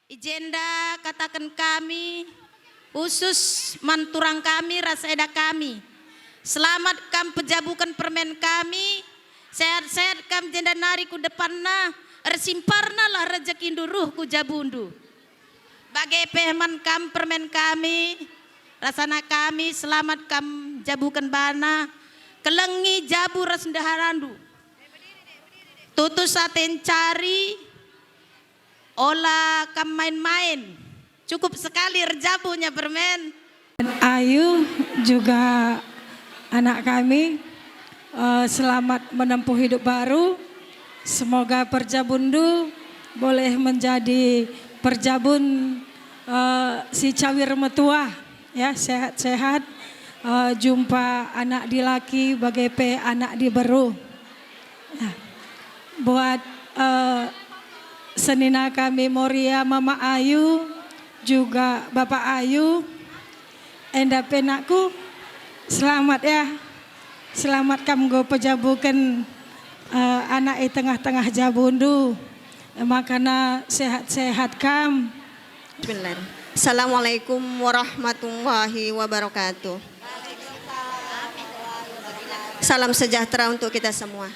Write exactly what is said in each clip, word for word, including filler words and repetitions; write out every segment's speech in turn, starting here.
I jenda kataken kami, khusus man turang kami ras eda kami, selamat kam pejabuken permen kami, sehat-sehat kam jenda nari ku depanna, ersimparnalah rejekindu ruh ku jabundu. Bage pe man kam permen kami, ras anak kami, selamat kam jabuken bana, kelengi jabu ras ndeharandu. Tutus ate ncari, ola kam main-main. Cukup sekali erjabunya permen. Ayu juga anak kami, eh, selamat menempuh hidup baru. Semoga perjabunndu boleh menjadi perjabun, eh, si cawir metuah, ya, sehat-sehat, eh, jumpa anak dilaki bage pe anak diberu. Nah, buat, eh, senina kami Moria, Mama Ayu, juga Bapak Ayu, enda pe nakku, selamat ya. Selamat kam enggo pejabuken, eh, anak i tengah-tengah jabundu. Makana sehat-sehat kam. Bismillah. Assalamualaikum warahmatullahi wabarakatuh. Salam sejahtera untuk kita semua.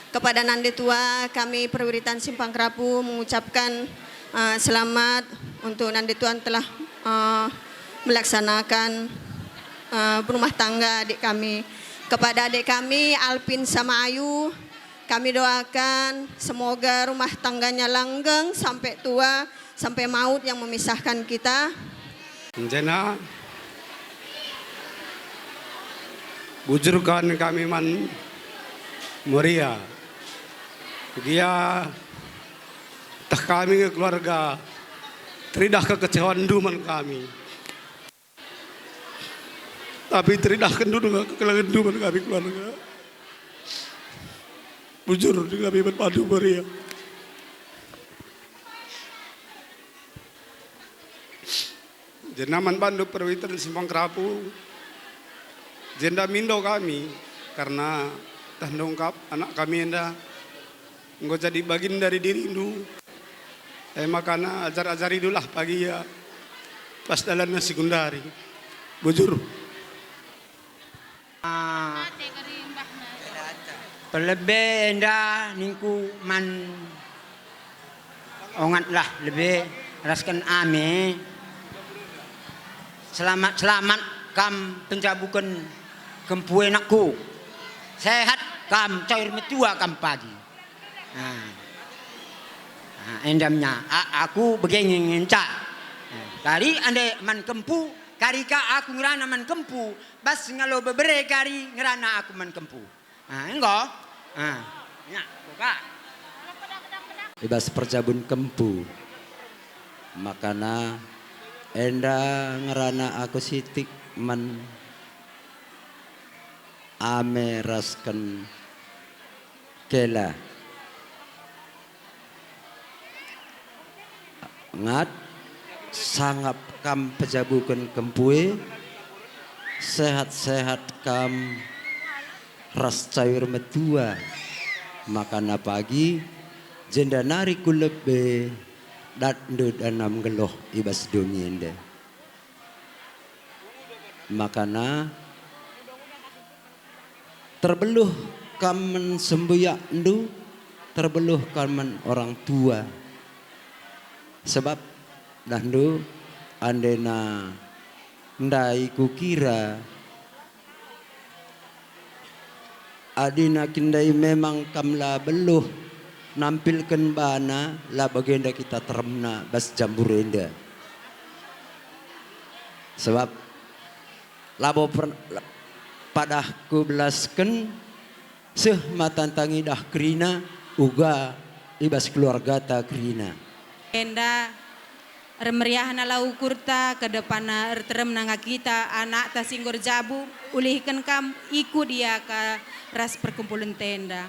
Kepada Nande Tua, kami Perwiritan Simpang Kerapu mengucapkan, eh, selamat untuk Nande Tua telah, eh, melaksanakan, eh, berumah tangga adik kami. Kepada adik kami, Alpin sama Ayu, kami doakan semoga rumah tangganya langgeng sampai tua, sampai maut yang memisahkan kita. Jenda bujurken kami man Moria. Gia teh kami nge keluarga teridah kekecewanndu man kami. Tapi teridahkenndu dengan kekelengendu man kami keluarga. Bujur kami man bandu Moria. Jenda man bandu Perwiten Simpang Kerapu. Jenda mindo kami, karena tah ndungkap anak kami enda enggo jadi bagin dari dirindu. E makana ajar-ajaridulah pagi ia pas dalanna si gundari. Bujur. Ah, pelebe enda ningku man ongatlah lebe rasken ame. Selamat-selamat kam penjabuken kempu enakku. Sehat kam cair metua kam pagi. Ah. Ah, enda menya, a-, aku bage nge-, ngenca. Ah, kari ande man kempu, kari ka aku ngerana man kempu, bas ngalo bebere kari ngerana aku man kempu. Ah, enggo? Ah, nya, buka. I bas perjabun kempu, makana enda ngerana aku sitik man ame rasken kela. Ngat, sangap kam pejabuken kempu e, sehat-sehat kam ras cair metua, makana pagi, jenda nari ku lebe, datndu danam nggeluh i bas doni enda. Makana, terbeluh kam man sembuyakndu, terbeluh kam man orang tua. Sebab dahndu andena ndai kukira, adina kin ndai memang kam la beluh nampilken bana, la bagenda kita teremna bas jambur enda. Sebab labo per-, padah kubelasken, seh mata ngidah kerina, uga i bas keluargata kerina. Enda ermeriahna la ukurta, kedepanna erteremna nga kita, anakta si enggo erjabu, ulihken kam ikut ia ka ras perkumpulenta enda.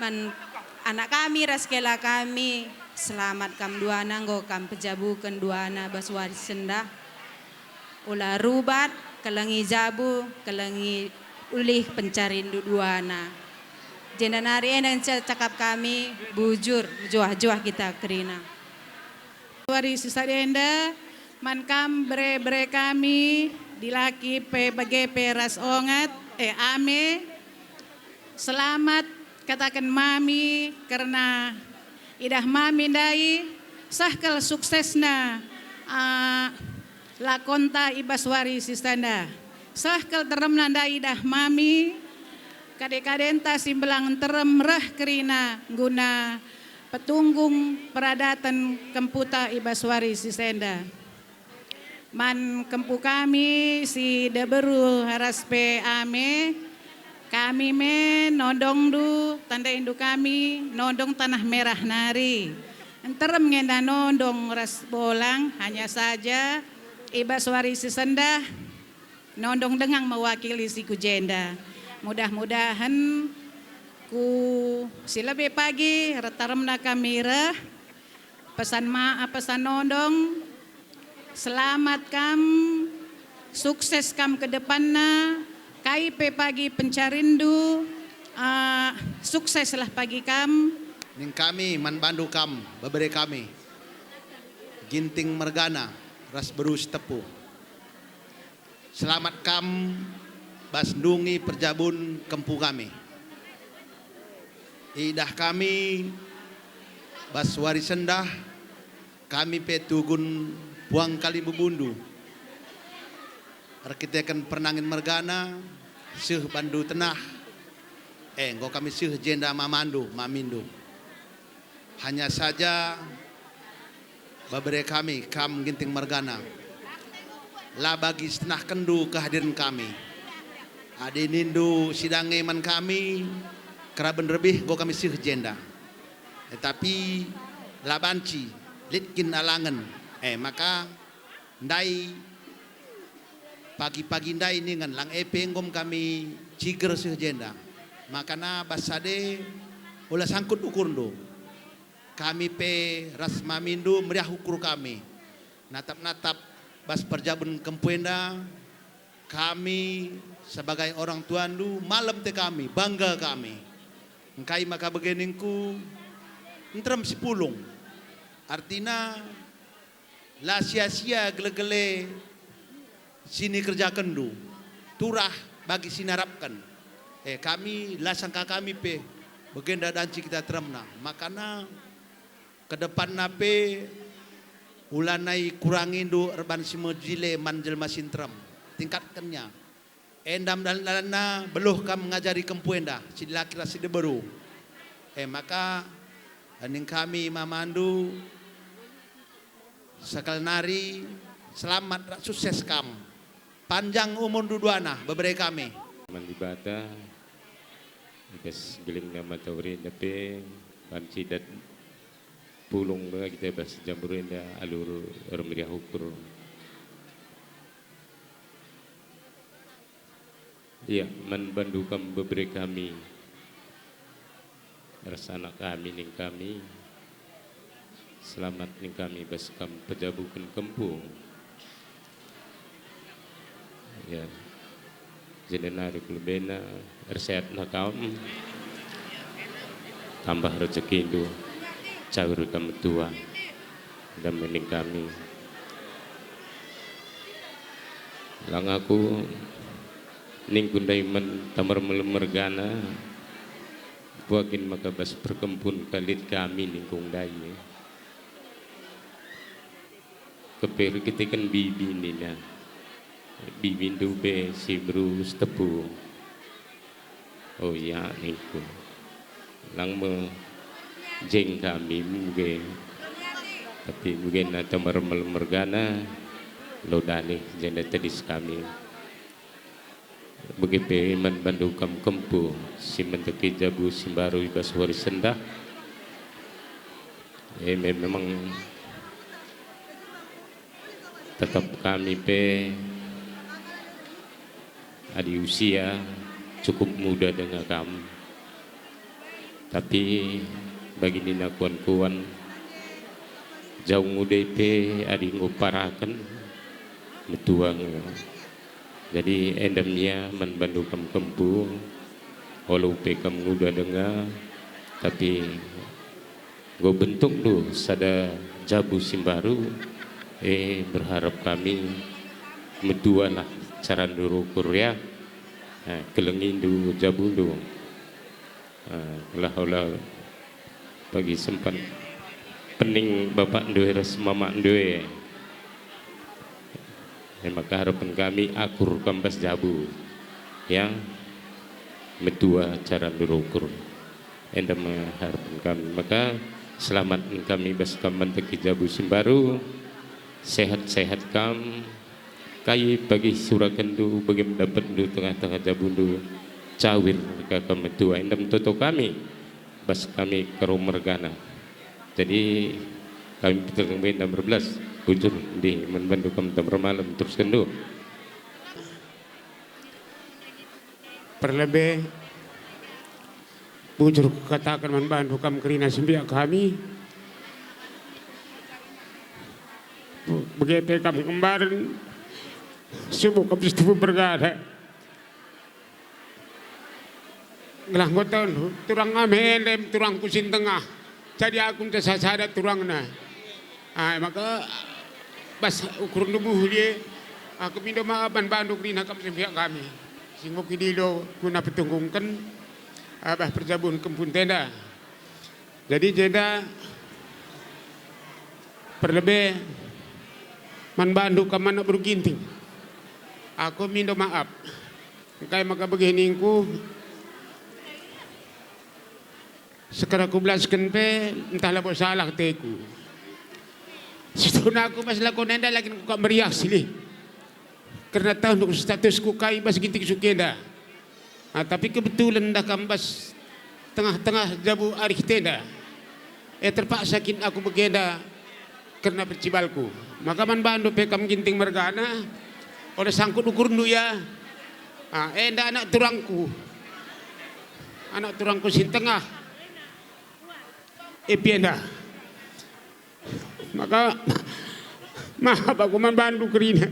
Man anak kami ras kela kami, selamat kam duana, enggo kam pejabuken duana bas wari sendah. Ula rubat, kelengi jabu, kelengi ulih pencarindu duana. Jenda nari enda ngenca cakap kami, bujur, mejuah-juah kita kerina. wari si sada enda, man kam bere-bere kami, dilaki pe bage pe ras ongat, eh, ame. Selamat kataken mami kerna idah mami ndai, seh kal suksesna, ah, lakonta i bas wari si sada. Seh kal teremna ndai idah mami, kade-kadenta si mbelang nterem reh kerina guna petunggung peradaten kemputa i bas wari si sada. Man kempu kami si diberu ras pe ame, kami me nondongndu, tandaindu kami nondong Tanah Merah nari. Nterem nge enda nondong ras bolang, hanya saja i bas wari si sendah nondong denga mewakili si ku jenda. Mudah-mudahen ku si lebe pagi retaremna kami reh. Pesan ma-, pesan nondong, selamat kam, sukses kam ke depanna, kai pe pagi pencarinndu, ah, sukseslah pagi kam. Ning kami man bandu kam, bebere kami, Ginting mergana, ras beru Sitepu. Selamat kam bas ndungi perjabun kempu kami. Idah kami bas wari sendah, kami pe tugun puang kalimbubundu. Erkiteken pernangin mergana, seh bandu tenah. Eh, enggo kami seh jenda mamandu, mamindu. Hanya saja, bebere kami, kam Ginting mergana, la bagi sitenahkenndu kehadiren kami. Adi nindu sidange man kami, keraben rebih enggo kami seh jenda. Tetapi la banci, lit kin alangen. Eh, maka ndai, pagi-pagi ndai ningen lang e pe enggo kami ciger seh jenda. Makana bas sade ola sangkut ukurndu. Kami pe ras mamindu meriah ukur kami. Natap-natap bas perjabun kempu enda, kami sebagai orang tuandu malem te kami, bangga kami. Engkai maka bage ningku, nterem si pulung. Artina, la sia-sia gele-gele si nikerjakenndu, turah bagi si narapken. Eh, kami la sangka kami pe, bagenda danci kita teremna. Makana, kedepanna pe, ulanai kurangindu erban si mejile man jelma si nterem. Tingkatkennya. Enda dalan-dalanna beluh kam ngajari kempu enda, si dilaki ras si diberu. E maka, ning kami mamandu, sekali nari, selamat ras sukses kam. Panjang umurndu duana, bebere kami. Man Dibata, i bas gelingna matawari enda pe, banci dat pulung me kita bas jambur enda alu ermeriah ukur. Ia, man bandu kam bebere kami, ras anak kami ning kami, selamat ning kami bas kam pejabuken kempu. Ia, jenda nari ku lebena, ersehatna kam, tambah rejekindu, caur kam metua. Dame ning kami. Lang aku ningku ndai man Tamar Mel-, mergana, kuakin maka bas perkempun kalit kami ningku ndai. Kepe erkiteken bibi nina. Bibindu pe si beru Sitepu. Oh ya, ningku. Lang me jeng kami muge. Tapi muge na Tamar Mel-, mergana, lo danih jenda tedis kami. Bage pe man bandu kam kempu, si menteki jabu si mbaru i bas wari sendah. E, me-, memang tetap kami pe adi usia cukup muda denga kam. Tapi bagi nina kuan-kuan, jaung ude pe adi enggo paraken, metua nge. Jadi enda me ia man bandu kam kempu, walau pe kam nguda denga, tapi enggo bentukndu sada Jabu si mbaru, eh, berharap kami metualah carandu rukur ya. Eh, kelengindu jabundu. Eh, gelah ola bagi sempat pening bapakndu ras mamakndu e. E maka harapen kami akur kam bas jabu, ya, metua carandu rukur. Enda me harapen kami. Maka selamat kami bas kam manteki jabu si mbaru. Sehat-sehat kam. Kai bagi surakenndu, bagi mendapetndu tengah-tengah jabundu. Cawir ka kam metua. Enda me toto kami. Bas kami Karo mergana. Jadi, kami peterang enda merbelin, bujur, ndai man bandu kam tah ermalem, teruskenndu. Perlebe, bujur kukataken man bandu kam kerina sembiak kami. Bage pe kam kembaren, subuk kam si tubuh mergana. Gelah enggo tahu turang ame enda turangku si tengah. Jadi aku nte sasada turangna. Ah, maka bas ukurndu muhuli, aku mindo maaf man bandu kerina kam sembiak kami. Si enggo kidilo guna petunggungken, ah, bas perjabun kempu enda. Jadi jenda perlebe man bandu kam anak beru Ginting. Aku mindo maaf. Engkai maka bage ningku, sekera kubelasken pe ntah labo salah ateku. Situhuna aku bas lakon enda la kin kuakap meriah silih. Kerna tah nuk statusku kai bas Ginting Sukenda. Ah, tapi kebetulan dah kam bas tengah-tengah jabu arih tenda. Eh, terpaksa kin aku bagenda kerna percibalku. Maka man bandu pe kam Ginting mergana, ola sangkut ukurndu ya. Ah, enda anak turangku. Anak turangku si tengah. Epi enda. Maka maaf aku man bandu kerina.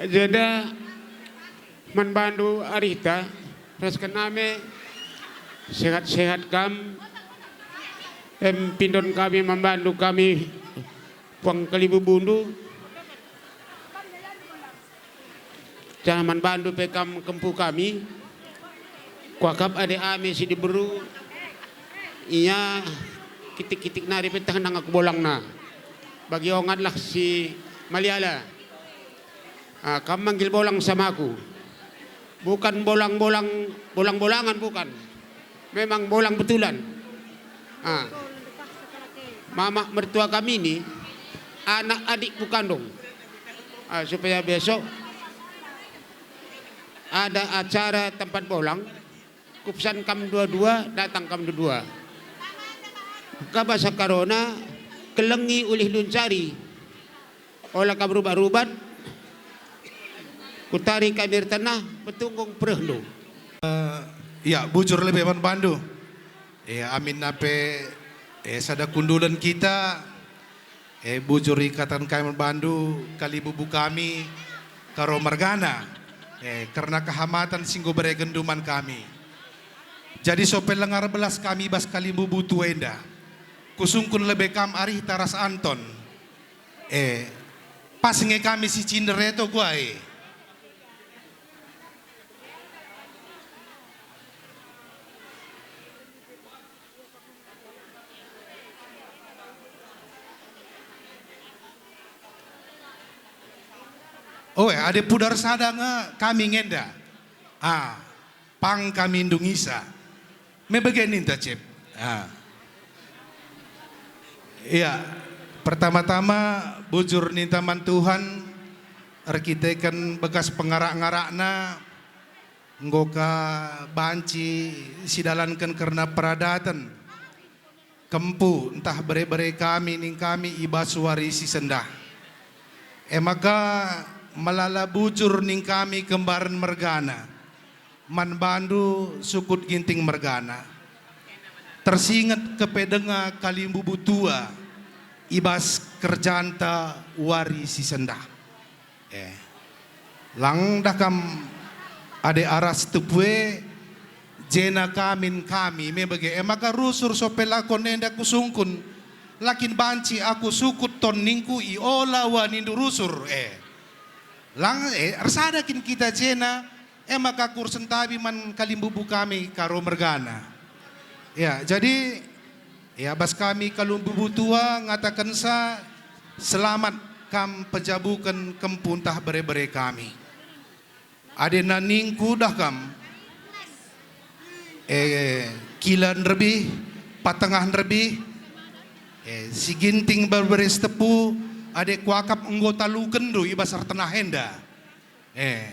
Jenda man bandu arihta ras kename sehat-sehat kam. Em pindon kami man bandu kami puang kalimbubu ndu. Janah man bandu pe kam kempu kami, kuakap ade ami si diberu, ia kitik-kitik nari pe teh nang aku bolangna. Bagi ongatlah si maliala. Ah, kam manggil bolang sama aku. Bukan bolang-bolang, bolang-bolangan bukan. Memang bolang betulan. Ah. Mamak mertua kami ni anak adikku kandung. Ah, supaya besok ada acara tempat bolang, kupesan kam dua-dua, datang kam dua-dua. Ka basa Karona, kelengi ulih luncari. Ola kam rubat-rubat, kutari kami ertenah, petunggung perehndu. Eh, ya, bujur lebe man bandu. Eh, aminna pe, eh, sada kundulen kita, eh, bujur ikataken kami man bandu, kalimbubu kami, Karo mergana, eh, kerna kehamaten si enggo berekenndu man kami. Jadi sope lenga erbelas kami bas kalimbubu tua enda. Kusungkun lebe kam arihta ras Anton. Eh, pas nge kami si cinder e to gua e. Oe, ade pudar sada nge kami ngenda. Ah, pang kami ndungisa. Me bage ninta, Cep. Ah. Iya, pertama-tama bujur ninta man Tuhan, erkiteken bekas pengarak-ngarakna, enggo ka banci sidalanken kerna peradaten, kempu ntah bere-bere kami ning kami i bas wari si sendah. E maka melala bujur ning kami kembaren mergana, man bandu sukut Ginting mergana. Tersinget kepe denga kalimbubu tua i bas kerjanta wari si sendah. Eh, lang dah kam ade aras tepu e, Jena kamin kami me bage, e maka rusur sope lakon enda kusungkun. Lakin banci aku sukut ton ningku iola wanindu rusur, e. Lang, e, ersada kin kita jena, e maka kursentabi man kalimbubu kami Karo mergana. Ya, jadi, ya, bas kami kalimbubu tua ngatakensa, selamat kam pejabuken kempu ntah bere-bere kami. Adi naningku dah kam, eh, kila nderbih, patengah nderbih, eh, si ginting berberi tepu, adi kuakap enggo talukenndu i bas ertenah enda. Eh,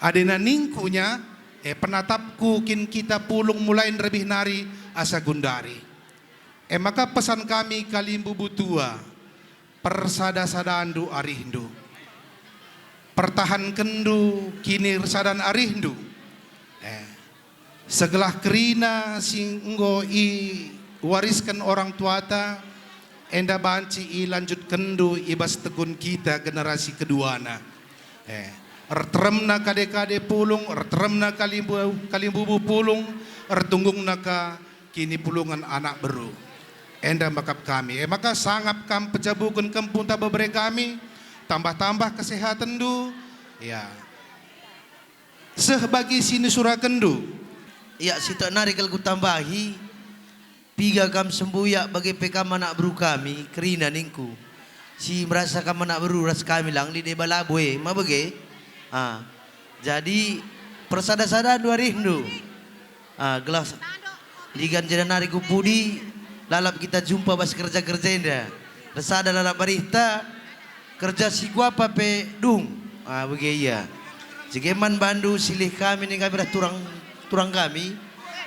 adi naningku nya, eh, penatapku kin kita pulung mulai nderbih nari asa gundari. E maka pesan kami kalimbubu tua, persada-sadandu arihndu. Pertahankenndu kinirsadan arihndu. Eh, segelah kerina si enggo iwarisken orang tuata, enda banci ilanjutkenndu i bas tegun kita generasi keduana. Eh, erteremna kade-kade pulung, erteremna kalimbu-, kalimbubu pulung, ertunggungna ka kinipulungen anak beru. Enda mekap kami. E maka sangap kam pejabuken kempu ntah bebere kami, tambah-tambah kesehatenndu, ya, seh bagi si nisurakenndu. Ya, si tek nari kal kutambahi, piga kam sembuyak bage pe kam anak beru kami, kerina ningku. Si merasa kam anak beru ras kami lang lit deba labo e, ma bage? Ah, jadi, persada-sadandu arihndu. Ah, gelah s-, ndigan jenda nari ku pudi, lalap kita jumpa bas kerja-kerja enda. Ersada lalap arihta, kerja si kuapa pe dung. Ah, bage ia. Jage man bandu silih kami ning kami ras turang, turang kami.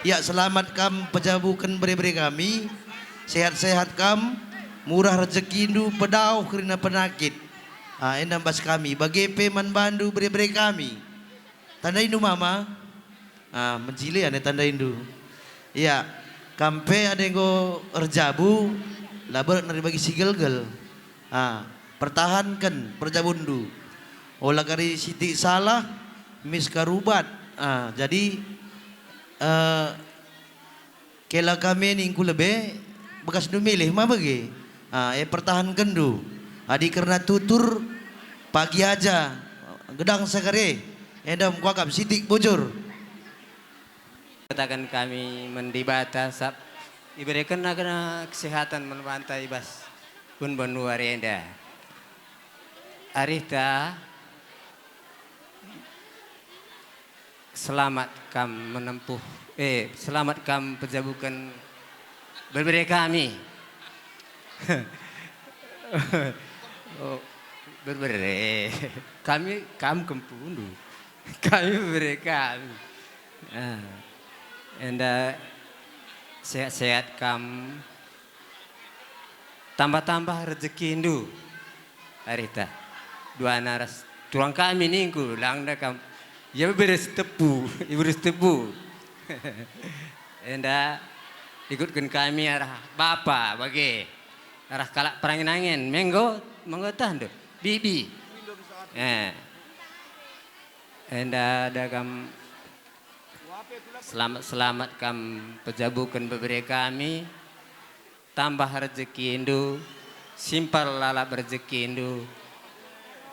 Ya, selamat kam pejabuken bere-bere kami. Sehat-sehat kam, murah rejekindu, pedauh kerina penakit. Ah, enda bas kami. Bage pe man bandu bere-bere kami. Tandaindu mama? Ah, mejile ane tandaindu. Ia, kam pe adi enggo erjabu, la berek nari bagi si gelgel. Ah, pertahanken perjabunndu. Ola kari sitik salah, mis ka rubat. Ah, jadi, eh, kela kami ningku lebe, bekasndu milih ma bage. Ah, e pertahankenndu. Adi kerna tutur, pagi aja, gedang sekare, enda kuakap sitik bujur. Kataken kami man Dibata, sab-, iberekenNa kena kesehatan man banta i bas pun banua enda. Arihta, selamat kam menempuh, eh, selamat kam pejabuken bebere kami. Oh, bebere. Kami, kam kempundu. Kami bebere kami. Ah. Enda sehat-sehat kam. Tambah-tambah rejekindu. Arihta. Duana ras turang kami ningku, langda kam. Ia bebere si tepu, iberus tepu. Enda ikutken kami arah bapa bage. Arah kalak perangin-angin, menggo, menggo tahndu. Bibi. Eh. Enda ada kam selamat-selamat kam pejabuken bebere kami, tambah rejekindu, simpar lalap rejekindu,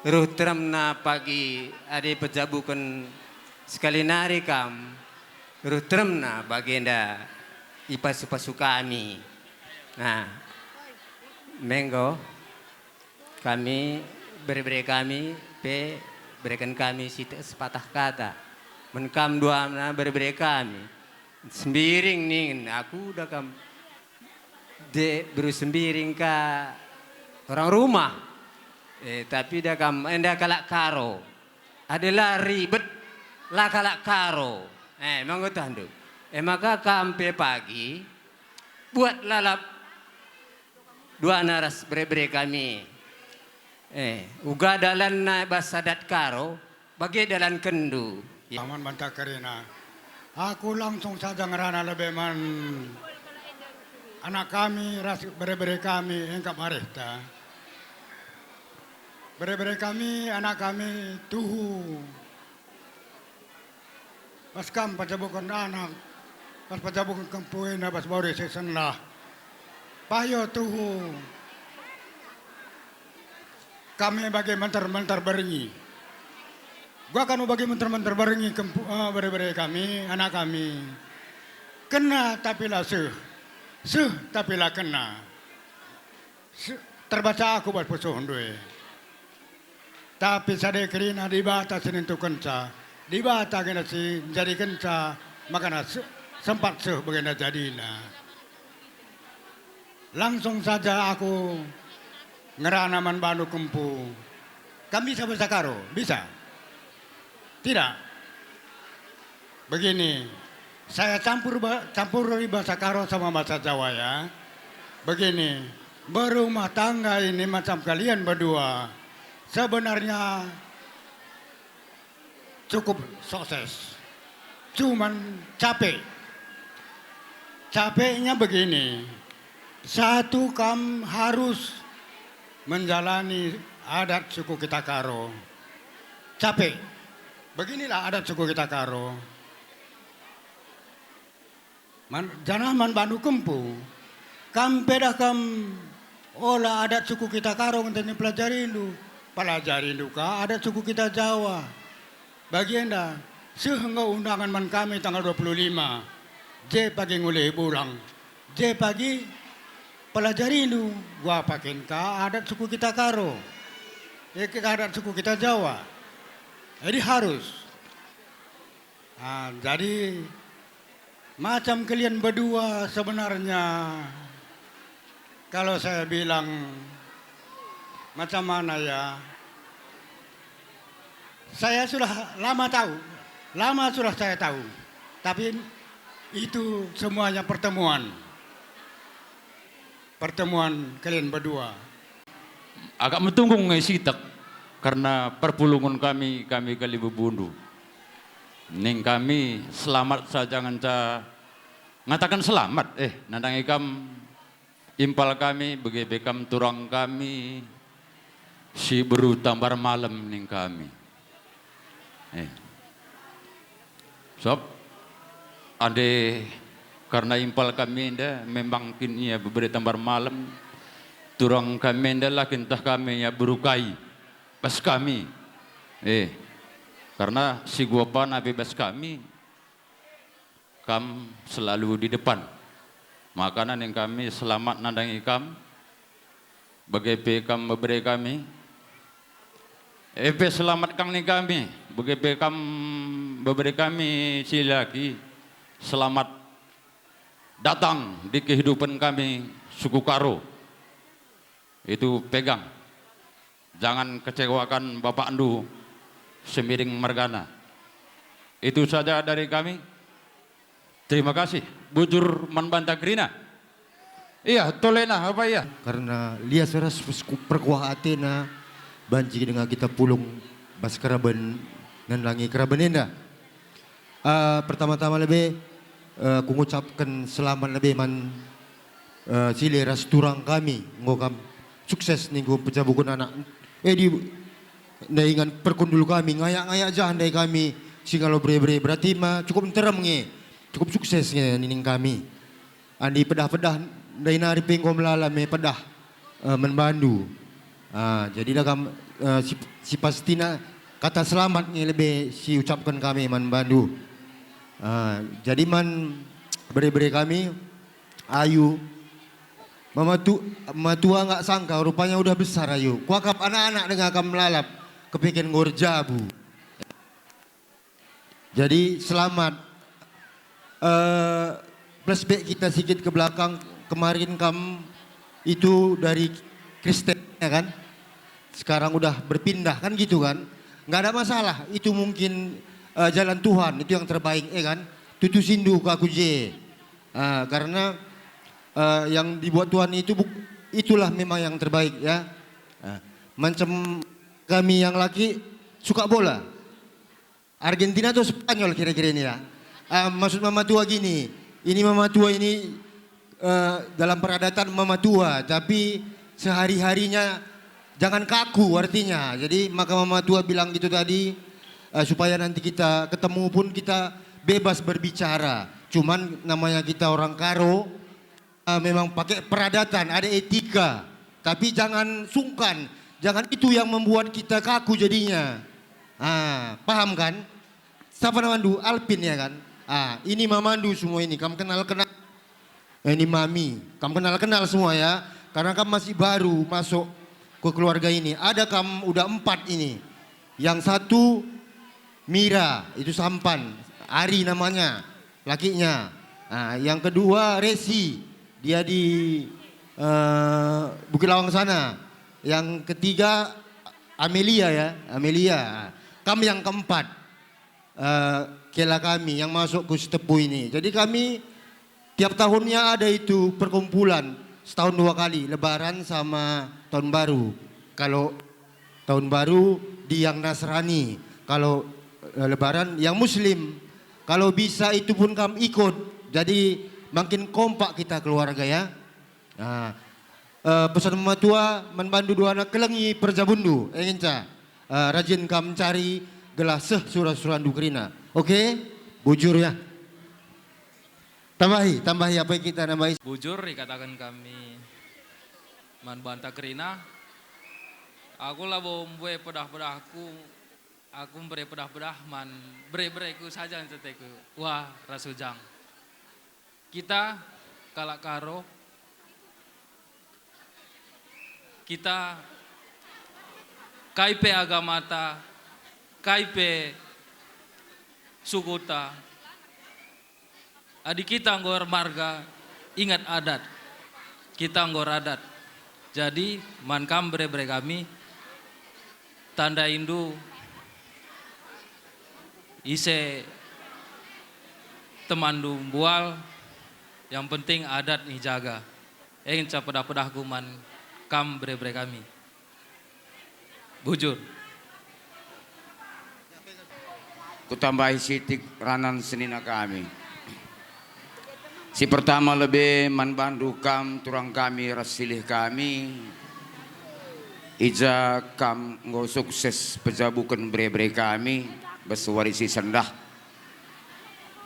ruh teremna pagi adi pejabuken sekali nari kam, ruh teremna bagenda ipasu-pasu kami. Nah, menggo. Kami, bere-bere kami pe bereken kami sitik sepatah kata. Men kam duana bere-bere kami. Sembiring ningen, aku da kam de beru Sembiring ka orang rumah. Eh, tapi da kam enda kalak Karo. Adi la ribet, la kalak Karo. Eh, menggo tahndu. Eh, maka kam pe pagi buat lalap duana ras bere-bere kami. Eh, uga dalanna bas adat Karo, bage dalankenndu. Aman banta kerina. Aku langsung saja ngerana lebe man anak kami ras bere-bere kami engkap arihta. Bere-bere kami, anak kami, tuhu. Bas kam pajabuken anak, bas pajabuken kempu enda bas bore si sendah. Payo tuhu kami bage menter-menter berngi. Gua kanu bage menter-menter berngi kempu, eh, bere-bere kami, anak kami. Kena tapi la seh, seh tapi la kena. Se-, terbaca aku bas pusuhndu e. Tapi sada kerina Dibata si nentukenca, Dibata kena si njadikenca, makana se-, sempat seh bagenda jadina. Langsung saja aku ngerana man bandu kempu. Kam bisa bahasa Karo? Bisa? Tidak? Begini, saya campur ba-, campuri bahasa Karo sama bahasa Jawa ya. Begini, berumah tangga ini macam kalian berdua sebenarnya cukup sukses. Cuman capek. Capeknya begini, satu kam harus menjalani adat suku kita Karo. Capek. Beginilah adat suku kita Karo. Man, janah man bandu kempu, kam pedah kam ola adat suku kita Karo ngenteni pelajarindu, pelajarindu ka adat suku kita Jawa. Bagi enda, seh enggo undangan man kami tanggal dua puluh lima, je pagi ngulih bulang, je pagi pelajarindu, gua paken ka adat suku kita Karo. Eh, kita adat suku kita Jawa. Jadi harus. Ah, jadi macam kalian berdua sebenarnya, kalau saya bilang macam mana ya, saya sudah lama tahu, lama sudah saya tahu, tapi itu semuanya pertemuan, pertemuan kalian berdua. Agak metunggung nge sitek, karena perpulungen kami, kami kalimbubu ndu. Ning kami selamat saja ngenca ngataken selamat, eh, nandangi kam impal kami, bage pe kam turang kami, si beru tambar malem ning kami. Eh. Sop, ande karna impal kami enda memang kin ia bebere tambar malem, turang kami enda la kin tah kami ia beru kai bas kami. Eh, karna si guapan ape bas kami, kam selalu di depan. Makana ning kami selamat nandangi kam, bage pe kam bebere kami. Epe selamat kang ning kami, bage pe kam bebere kami si laki, selamat datang di kehidupan kami suku Karo. Itu pegang. Jangan kecewakan bapakndu Semiring mergana. Itu saja dari kami. Terima kasih. Bujur man banta kerina. Iya, tolena apa iya? Karena lias ras pesku-, perkuah atena banci denga kita pulung bas keraben nandangi keraben enda. Eh, pertama-tama lebe, eh, ku ngucapken selamat lebe man, eh, Sile ras turang kami, enggo kam sukses ningku pejabuken anak. Eh, di, ndai ingan perkundul kami, ngayak-ngayak jah ndai kami si ngalo bere-bere, berarti ma cukup nterem nge, cukup sukses nge nining kami. Adi pedah-pedah ndai nari pe enggo melala me pedah, eh, man bandu. Ah, jadi dagam, eh, si, si pastina kata selamat nge lebe si ucapken kami man bandu. Ah, jadi man bere-bere kami, Ayu, mama tu-, mama tua nggak sangka, rupanya udah besar, Ayu. Kuakap anak-anak denga kam melalap, kepeken nggo erjabu. Jadi, selamat. Eh, flashback kita sikit ke belakang, kemarin kam itu dari Kristen, ya kan? Sekarang udah berpindah, kan gitu kan? Nggak ada masalah, itu mungkin, eh, jalan Tuhan, itu yang terbaik, ya kan? Tutu sindu ke aku je. Ah, karena, eh, yang dibuat Tuhan itu buk-, itulah memang yang terbaik, ya. Ah, macam kami yang laki suka bola. Argentina atau Spanyol kira-kira ini ya. Ah, maksud mama tua gini, ini mama tua ini, eh, dalam peradatan mama tua, tapi sehari-harinya jangan kaku artinya. Jadi maka mama tua bilang gitu tadi, eh, supaya nanti kita ketemu pun kita bebas berbicara. Cuman namanya kita orang Karo, eh, memang pakai peradatan, ada etika. Tapi jangan sungkan, jangan itu yang membuat kita kaku jadinya. Ah, paham kan? Siapa namandu? Alpin ya kan? Ah, ini mamandu semua ini, kam kenal-kenal. Eh, ini mami, kam kenal-kenal semua ya, karena kam masih baru masuk ke keluarga ini. Ada kam udah empat ini. Yang satu Mira, itu sampan, Ari namanya, lakinya. Nah, yang kedua Resi, dia di, eh, Bukit Lawang sana. Yang ketiga Amelia ya, Amelia. Kam yang keempat, eh, kela kami yang masuk ku Sitepu ini. Jadi kami tiap tahunnya ada itu perkumpulan, setahun dua kali, Lebaran sama Tahun Baru. Kalau Tahun Baru di yang Nasrani, kalau, eh, Lebaran yang Muslim. Kalau bisa itu pun kam ikut, jadi makin kompak kita keluarga ya. Nah, eh, pesan mamatua man bandu duana, kelengi perjabunndu, eh, ngenca, eh, rajin kam mencari gelah seh sura-surandu kerina. Oke? Bujur ya. Tambahi, tambahi apa kita nambahi? Bujur ikataken kami man banta kerina. Aku labo mbue pedah-pedahku, aku mbere pedah-pedah man bere-bereku saja nteteku. Wah, ras ujang. Kita kalak Karo, kita kai pe agamata, kai pe sukuta, adi kita enggo ermarga, ingat adat. Kita enggo eradat. Jadi, man kam bere-bere kami, tandaindu ise temanndu mbual, yang penting adat ijaga. E ngenca pedah-pedahku man kam bere-bere kami. Bujur. Kutambahi sitik ranan senina kami. Si pertama lebe man bandu kam turang kami ras silih kami, i ja kam enggo sukses pejabuken bere-bere kami bas wari si sendah.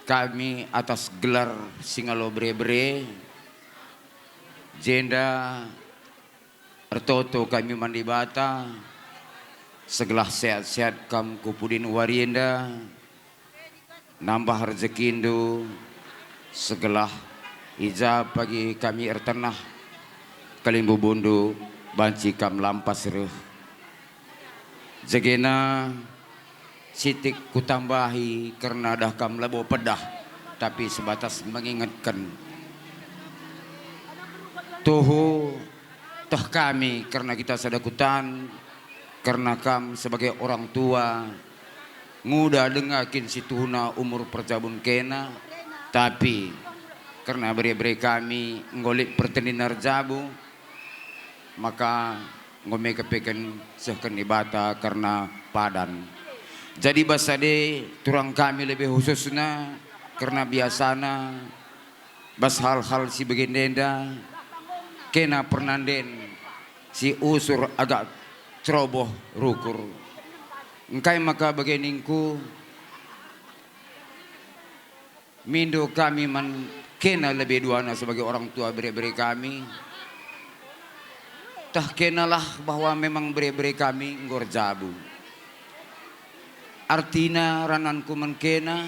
Kami atas gelar Singalo Bere-bere, jenda ertoto kami man Dibata, segelah sehat-sehat kam ku pudin wari enda, nambah rejekindu, segelah i ja pagi kami ertenah, kalimbubundu banci kam lampas reh. Jegena sitik kutambahi kerna dah kam labo pedah, tapi sebatas mengingetken. Tuhu teh kami kerna kita sada kutan, kerna kam sebagai orang tua, nguda denga kin si tuhuna umur perjabun kena, tapi kerna bere-bere kami enggo lit pertendina erjabu, maka enggo me kepeken sehken Dibata kerna padan. Jadi bas ade turang kami lebe khususna kerna biasana bas hal-hal si bagenda enda, kena pernanden si usur agak ceroboh rukur. Engkai maka bage ningku, mindo kami man kena lebe duana sebagai orang tua bere-bere kami. Teh kenalah bahwa memang bere-bere kami enggo erjabu. Artina rananku man kena,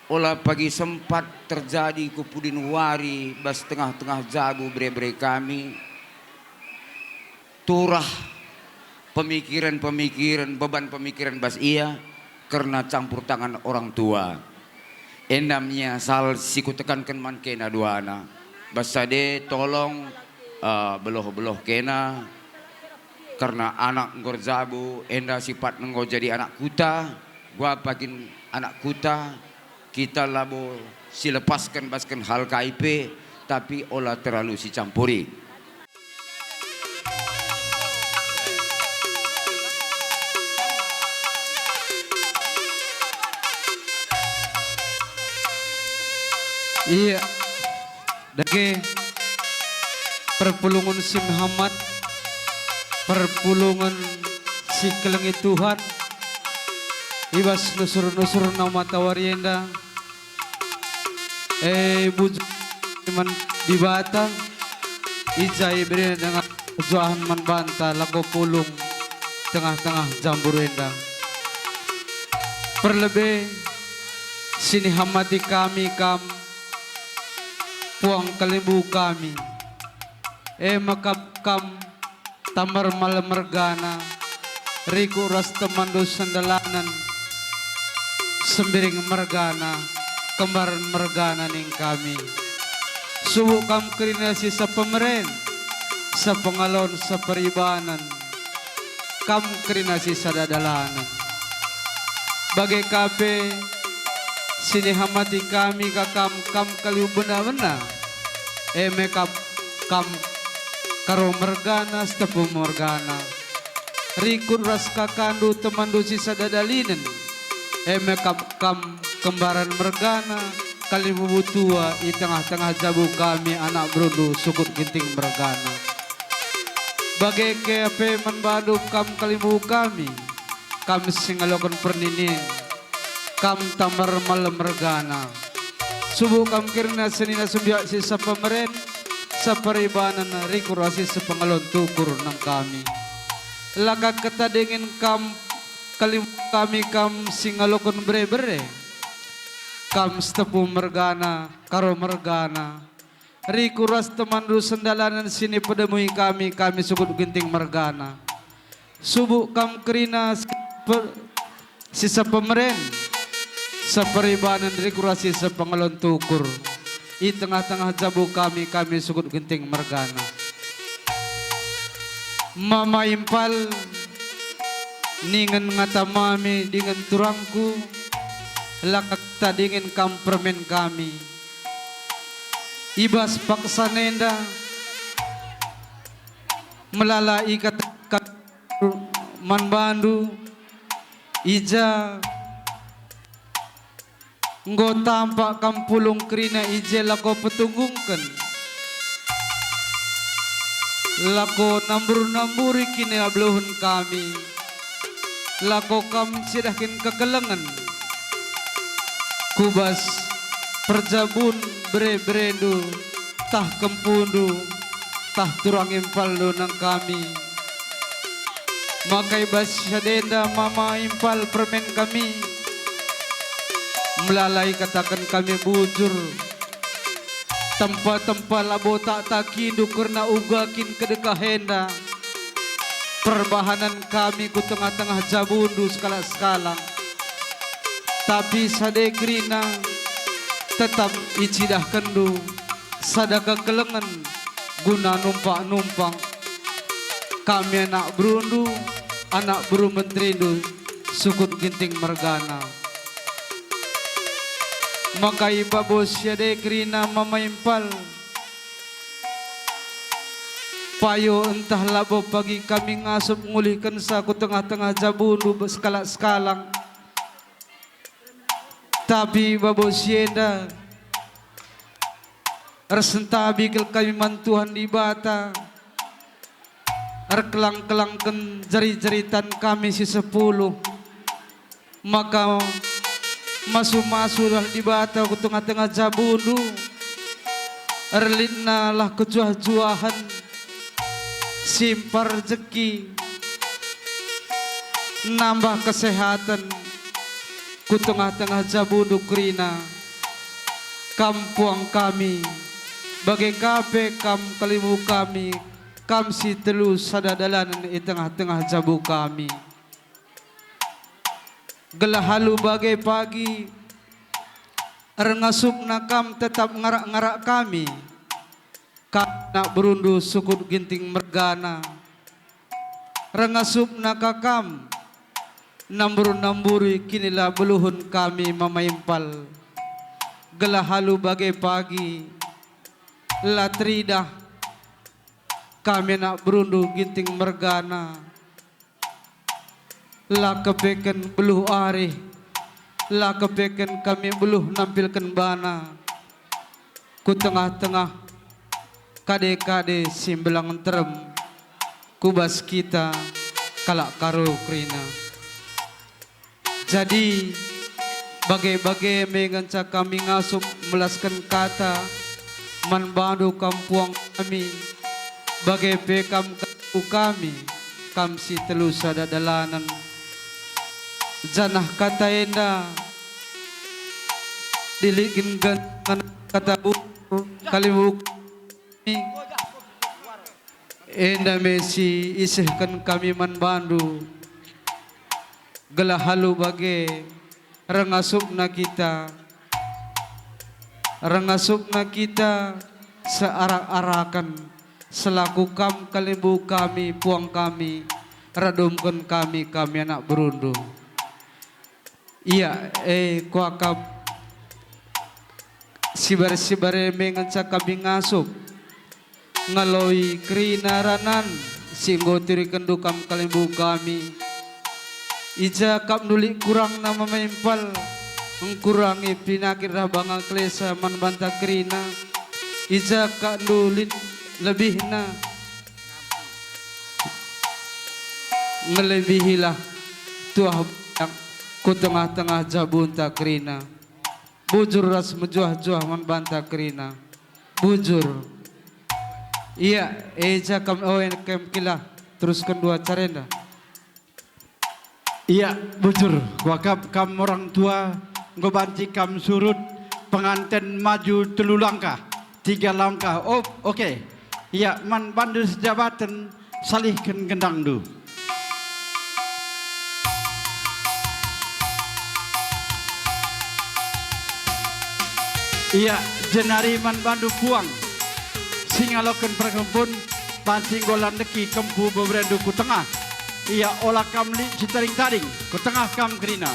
ola pagi sempat terjadi ku pudin wari bas tengah-tengah jabu bere-bere kami, turah pemikiran-pemikiran, beban pemikiran bas ia kerna campur tangan orang tua. Enda me ia sal si kutekanken man kena duana. Bas ade tolong, eh, beloh-beloh kena, kerna anak enggo erjabu, enda sipat enggo jadi anak kuta, guapa kin anak kuta, kita labo silepasken basken hal kai pe, tapi ola terlalu sicampuri. Iya. Dage perpulungen si mehamat, perpulungen si kelengi Tuhan, I bas nusur-nusurna matawari enda, e, bujur man Dibata, i ja iberena denga kejuahen man banta lako pulung tengah-tengah jambur enda. Perlebe si nihamati kami kam, puang kalimbubu kami, e maka kam Tambar Malem mergana, Rikut ras temanndu sendalanen, Sembiring mergana, Kembaren mergana ning kami. Subuk kam kerina si sepemeren, sepengalon, seperibanen, kam kerina si sada dalanen. Bage ka pe si nihamati kami ka kam, kam kalimbubu bena-bena, e me kap kam Karo mergana, Sitepu mergana, Rikut ras kakandu, temanndu si sada dalinen, e me kap kam Kembaren mergana, kalimbubu tua i tengah-tengah jabu kami anak berundu Sukut Ginting mergana. Bage ka pe man bandu kam kalimbubu kami, kam si ngaloken perninin, kam Tambar Malem mergana. Subuk kam kerina senina sembiak si sepemeren, seperibanen, Rikut ras si sepengalon tukur nang kami. La ka ketadingen kam kalimbubu kami, kam si ngaloken bere-bere, kam Sitepu mergana, Karo mergana, Rikut ras temanndu sendalanen si nipedemui kami, kami Sukut Ginting mergana. Subuk kam kerina si pe-, si sepemeren, seperibanen, Rikut ras si sepengalon tukur i tengah-tengah jabu kami, kami Sukut Ginting mergana. Mama Impal, ningen ngata mami dingen turangku, la ka ketadingen kam permen kami. I bas paksana enda, melala ikataken man bandu, i ja enggo tampak kam pulung kerina i je lako petunggungken, lako nambur-namburi kinibeluhen kami, lako kam ncidahken kekelengen ku bas perjabun bere-berendu, tah kempundu, tah turang impalndu nang kami. Maka i bas si sada enda mama impal permen kami, melala ikataken kami bujur, tempa-tempa labo tak takindu kerna uga kin kedekah enda perbahanen kami ku tengah-tengah jabundu sekalak-sekalak. Tapi sada kerina tetap icidahkenndu sada kekelengen guna numpak-numpak kami anak berundu, anak beru menterindu, Sukut Ginting mergana. Maka i babo si sada kerina mama impal, payo ntah labo pagi kami ngasup ngulihkenca ku tengah-tengah jabundu sekalak-sekalak. Tapi babo si enda ersentabi kal kami man Tuhan Dibata, erkelang-kelangken jari-jari tan kami si sepuluh. Maka masu-masulah Dibata ku tengah-tengah jabundu, erlitnalah kejuah-juahen, simpar rejeki, nambah kesehaten ku tengah-tengah jabundu kerina. Kam puang kami, bage ka pe kam kalimbubu kami, kam si telu sada dalanen i tengah-tengah jabu kami. Gelah alu bage pagi, erngasupna kam tetap ngarak-ngarak kami, kam anak berundu Sukut Ginting mergana. Erngasupna ka kam nambur-namburi kinibeluhen kami mama impal, gelah alu bage pagi, la teridah kami anak berundu Ginting mergana. La kepeken beluh arih, la kepeken kami beluh nampilken bana ku tengah-tengah kade-kade si mbelang nterem ku bas kita kalak Karo kerina. Jadi, bage-bage me ngenca kami ngasup melasken kata man bandu kam puang kami, bage pe kam ganggu kami, kam si telu sada dalanen. Janah kata enda diligin gen man kata bujur kalimbubu kami. Enda me si isehken kami man bandu, gelah alu bage, rengasupna kita, rengasupna kita searak-araken, selaku kam kalimbubu kami, puang kami, radumken kami, kami anak berundu. Ia, e, kuakap sibare-sibare me ngenca kami ngasup, ngaloi kerina ranan si enggo turikenndu kam kalimbubu kami. I ja kap ndulit kurangna memempal, engkurangi pinakit ras banga kelesa man banta kerina. I ja kap ndulit lebihna, ngelebihilah tuah bayak ku tengah-tengah jabunta kerina. Bujur ras mejuah-juah man banta kerina. Bujur. Ia, e ja kam, o, e, kam kilah, terusken dua acara enda. Ia, bujur, kuakap kam orang tua, enggo banci kam surut, penganten maju telu langkah, tiga langkah, op, oke. Ia, man bandu sejabaten, salihken gendangndu. Ia, jenari man bandu puang, si ngaloken perkempun, banci enggo landeki kempu beberendu ku tengah. Ia, ola kam lit si tading-tading, ku tengah kam kerina.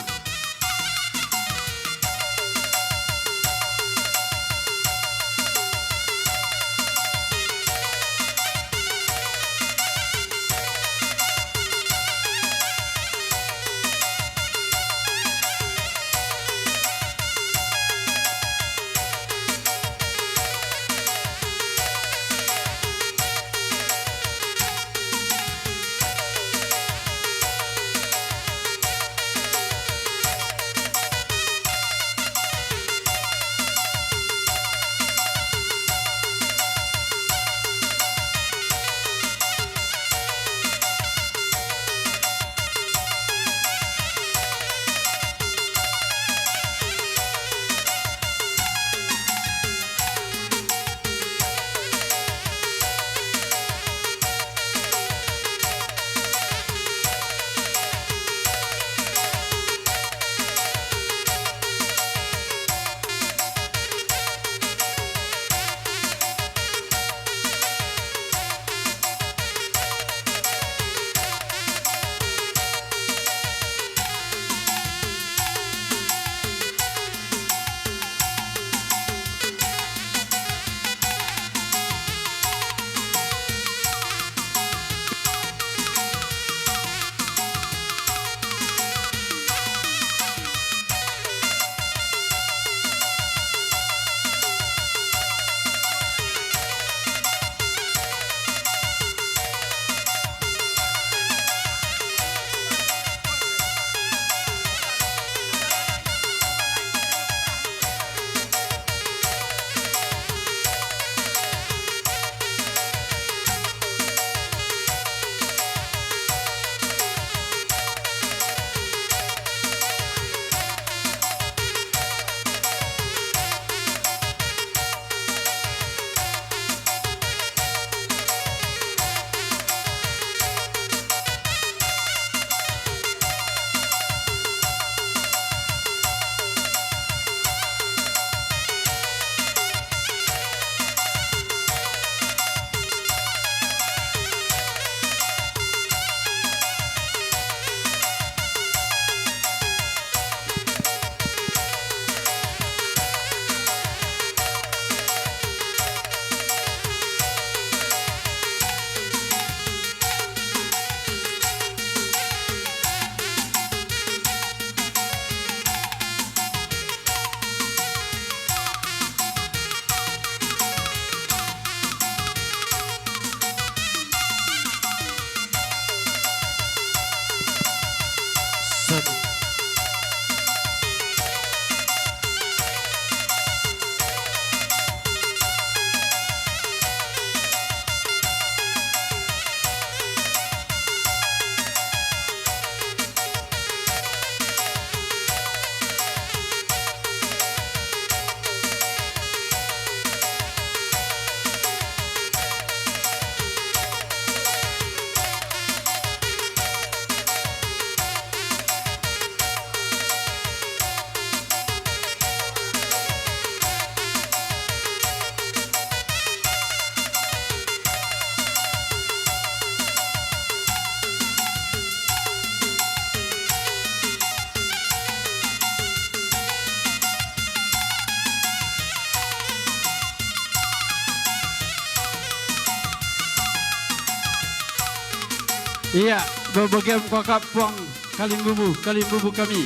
Ia, bebegem kuakap puang kalimbubu, kalimbubu kami.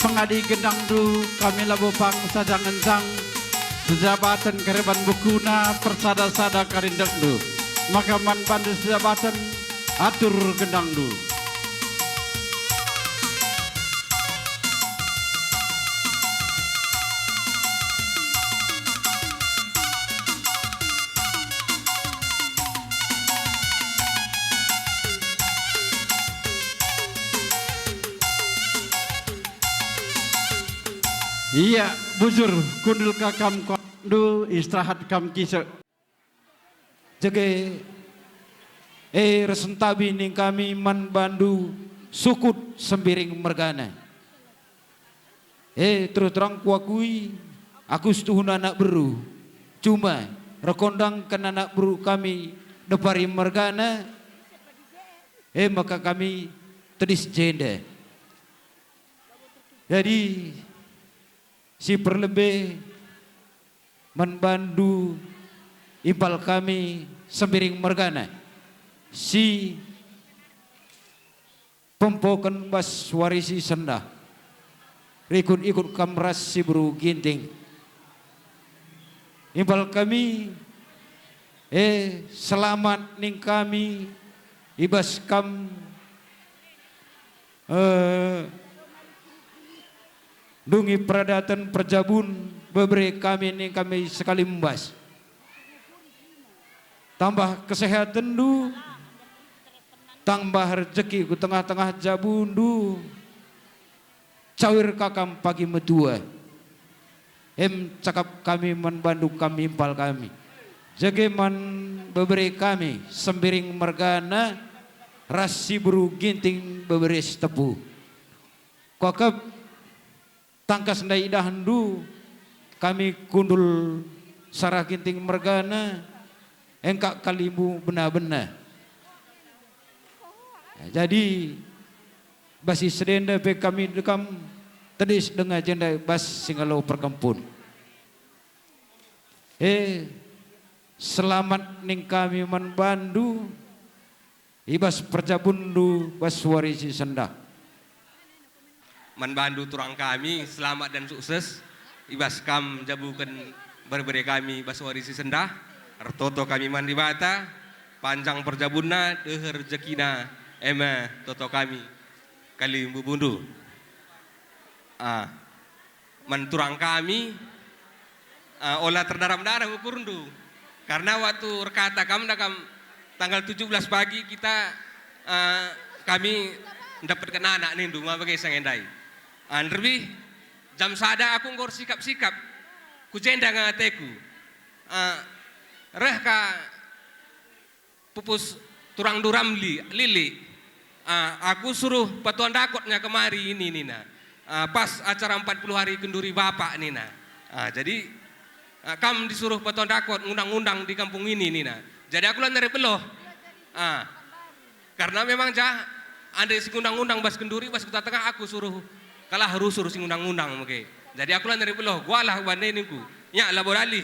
Pengadi gendangndu kami labo pang saja ngenjang, sejabaten kereban bukuna persada-sada karindekndu. Maka man bandu sejabaten atur gendangndu. Ia, bujur, kundul ka kam kuakapndu, istirahat kam kisek. Jage, e, resentabi ning kami man bandu sukut Sembiring mergana. E, terus terang kuakui, aku setuhuna anak beru. Cuma, erkondangken anak beru kami Depari mergana, e, maka kami tedis jenda. Jadi, si perlebe man bandu impal kami Sembiring mergana, si pempoken bas wari si sendah, rikut-ikut kam ras si beru Ginting. Impal kami, e, selamat ning kami i bas kam, e, ndungi peradaten perjabun bebere kami ning kami sekalimbas. Tambah kesehatenndu, tambah rejeki ku tengah-tengah jabundu, cawir ka kam pagi metua. Em cakap kami man bandu kam impal kami. Jage man bebere kami, Sembiring mergana, ras si beru Ginting bebere Sitepu. Kuakap tangkas ndai idahndu kami kundul Sarah Ginting mergana, engkak kalimbubu bena-bena. Jadi, bas si sedenda pe kami dekam tedis denga jenda bas si ngalo perkempun. E, selamat ning kami man bandu i bas perjabunndu bas wari si sendah. Man bandu turang kami, selamat dan sukses i bas kam njabuken bere-bere kami bas wari si sendah. Ertoto kami man Dibata, panjang perjabunna, deher rejekina, e me toto kami kalimbubundu. Ah, man turang kami, ah, ola terdarah-darah ukurndu. Karena waktu erkata kam, da kam, tanggal tujuh belas pagi kita, ah, kami ndapetken anak nindu, ma bage sanga ndai. Ah, nderbih jam sada aku enggo ersikap-sikap. Ku jenda nge ateku. Ah, reh ka pupus turangndu Ramli, Lili. Ah, aku suruh Patuan Dakot nya kemari ini nina. Ah, pas acara empat puluh hari kenduri Bapak nina. Ah, jadi, ah, kam disuruh Patuan Dakot ngundang-ngundang di kampung ini nina. Jadi aku la nari beloh. Ah, karena memang jah, ande si ngundang-ngundang bas kenduri, bas Kuta Tengah aku suruh kalah rusur si ngundang-ngundang mege. Jadi aku la nari beloh, gualah bande ningku. Nya labo dalih.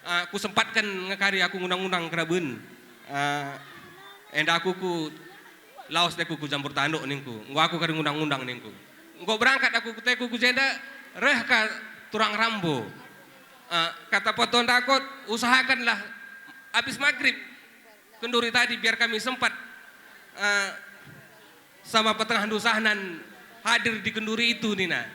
Ah, kusempatken nge kari aku ngundang-ngundang keraben. Ah, enda aku ku lawes teku ku Jambur Tanduk ningku. Enggo aku kari ngundang-ngundang ningku. Enggo berangkat aku ku teku ku jenda, reh ka turang Rambo. Ah, kata Patuan Dakot, usahakanlah abis maghrib kenduri tadi biar kami sempat, eh, sama petengahndu sahnan hadir di kenduri itu nina.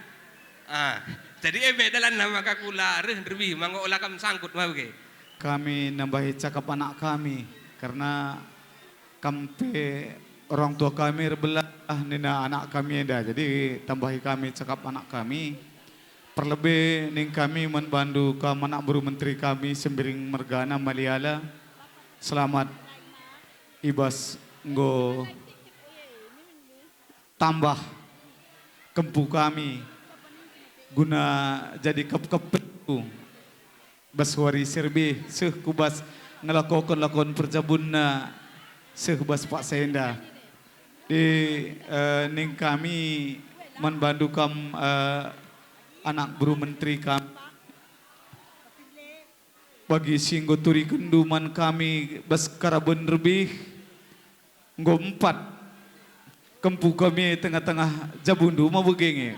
Ah, jadi eme dalanna maka kula reh nderbih manggo ola kam sangkut ma bage. Kami nambahi cakap anak kami, karena kam pe orang tua kami erbelah nina anak kami enda, jadi tambahi kami cakap anak kami. Perlebe ning kami man bandu kam anak beru menteri kami Sembiring mergana Maliala. Selamat i bas enggo tambah kempu kami guna jadi kep-kepetku bas wari si erbih seh ku bas ngelakoken lakon perjabunna seh bas paksa enda. Di, eh, ning kami man bandu kam, eh, anak beru menteri kam. Bagi si enggo turikenndu man kami bas karaben erbih, enggo empat kempu kami tengah-tengah jabundu, ma bage nge?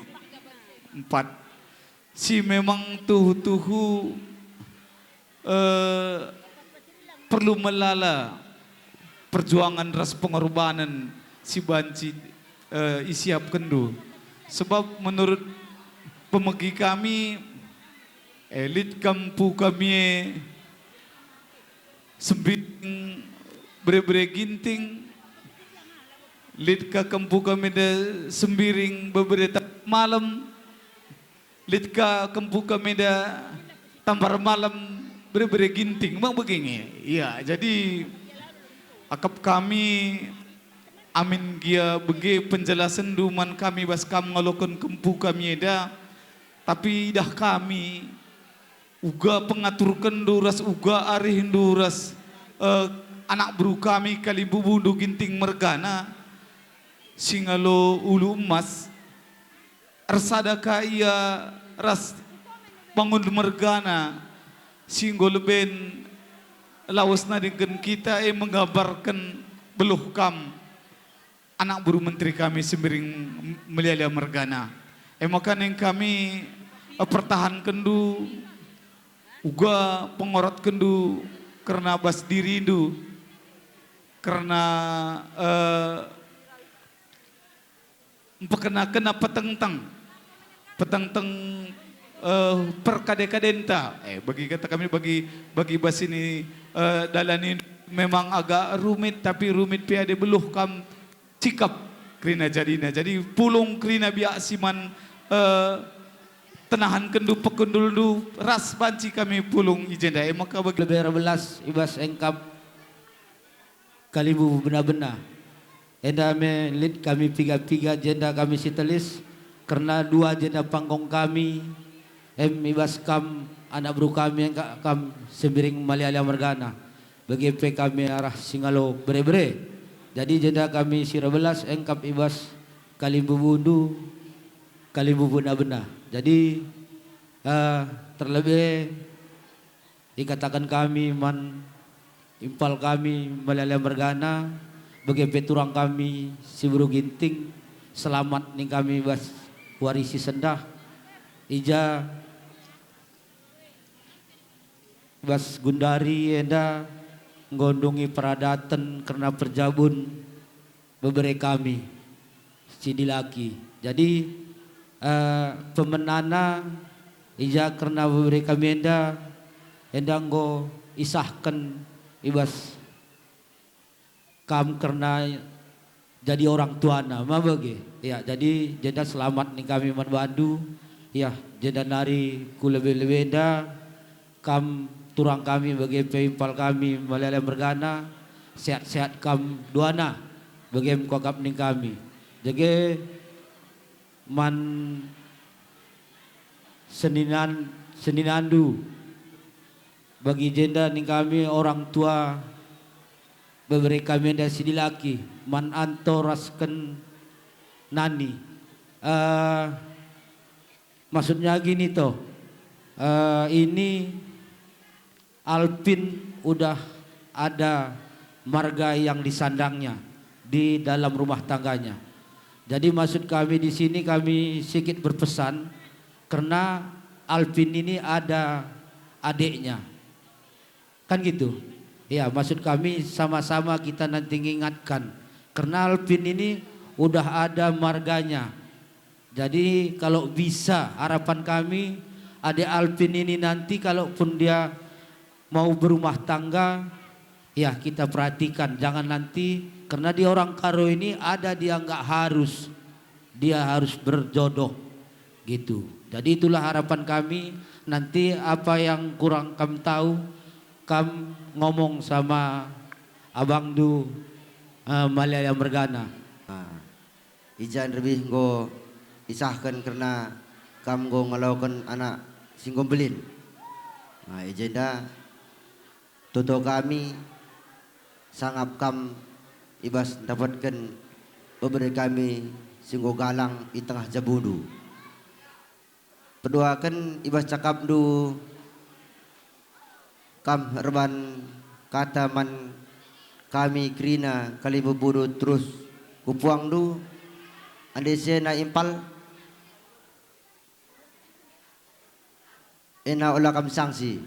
Empat. Si memang tuhu-tuhu, eh, perlu melala perjuangan ras pengorbanen si banci, eh, isiapkenndu. Sebab menurut pemegi kami, eh, lit kempu kami e Sembiring bere-bere Ginting, lit ka kempu kami enda Sembiring bere-bere Tambar Malem, lit ka kempu kami enda Tambar Malem bere-bere Ginting, ma bage nge. Ia, jadi akap kami amin gia bage penjelasenndu man kami bas kam ngaloken kempu kami enda, tapi idah kami uga pengaturkenndu ras uga arihndu ras, eh, anak beru kami kalimbubundu Ginting mergana, si ngalo ulu emas, ersada ka ia ras bangun mergana, si enggo leben lawes nadingken kita, e menggambarken beluh kam. Anak beru menteri kami Sembiring Melialia mergana. E maka neng kami, eh, pertahankenndu, uga pengoratkenndu kerna bas dirindu, kerna, eh, mpekenakenna petengteng, petengteng, eh, perkade-kadenta. Eh, bagi kata kami, bagi, bagi bas ini, eh, dalan ini memang agak rumit, tapi rumit pe adi beluh kam cikap kerina jadina. Jadi pulung kerina biak si man, eh, tenahankenndu pekundulndu ras banci kami pulung i jenda. E maka bagi lebe erbelas i bas engkap kalimbubu bena-bena. Enda me lit kami piga-piga jenda kami si telis, kerna dua jenda panggong kami, em i bas kam anak beru kami engkap kam Sembiring Malialia mergana. Bage pe kami arah si ngalo bere-bere. Jadi jenda kami si erbelas engkap i bas kalimbubundu, kalimbubu bena-bena. Jadi, eh, terlebe ikataken kami man impal kami Malialia mergana, bage pe turang kami si beru Ginting, selamat ning kami bas wari si sendah. I ja bas gundari enda enggo ndungi peradaten kerna perjabun bebere kami si dilaki. Jadi, eh, pemenana i ja kerna bebere kami enda, enda enggo isahken i bas kam kerna jadi orang tuana, ma bage. Ya, jadi jenda selamat ning kami man bandu. Ya, jenda nari ku lebe-lebenda, kam turang kami bage pe impal kami Malialia mergana, sehat-sehat kam duana, bage me kuakap ning kami. Dage man seninan, seninandu, bagi jenda ning kami orang tua bebere kami enda si dilaki, man Anto rasken Nani. Eh, maksudnya gini toh, eh, ini Alpin udah ada marga yang disandangnya di dalam rumah tangganya. Jadi maksud kami di sini, kami sikit berpesan, karena Alpin ini ada adiknya. Kan gitu? Ya, maksud kami sama-sama kita nanti ngingatkan. Karena Alpin ini udah ada marganya. Jadi kalau bisa, harapan kami, adik Alpin ini nanti kalaupun dia mau berumah tangga, ya, kita perhatikan, jangan nanti, karena dia orang Karo ini ada dia nggak harus, dia harus berjodoh, gitu. Jadi itulah harapan kami, nanti apa yang kurang kam tahu, kam ngomong sama abangndu, eh, Malialia mergana. Nah. I ja lebih enggo isahken kerna kam enggo ngaloken anak si enggo mbelin. Nah, i jenda toto kami sangap kam i bas ndapetken bebere kami si enggo galang i tengah jabundu. Peduaken i bas cakapndu kam erban kata man kami kerina kalimbubundu terus ku puangndu, Adi si ena impal, ena ola kam sangsi.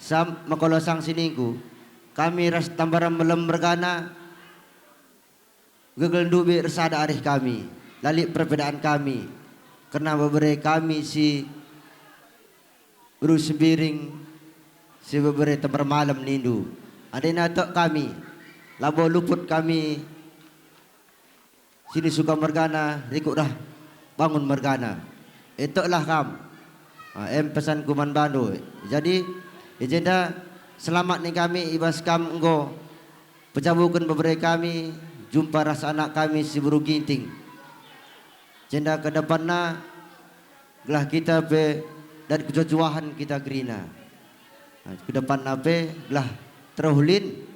Sam maka ola sangsi ningku, kami ras Tambar Malem mergana, gegel ndube ersada arih kami, la lit perbedaan kami, kerna bebere kami si beru Sembiring, si bebere Tambar Malem nindu. Andena tek kami, labo luput kami, sini suka mergana, rikutlah bangun mergana. Eteklah kam. Ah, em pesanku man bandu. Jadi, i jenda selamat ning kami i bas kam enggo pejabuken bebere kami, jumpa ras anak kami si beru Ginting. Jenda ke depanna, gelah kita pe dat kejuah-juahen kita kerina. Nah, ke depanna pe gelah teruh lit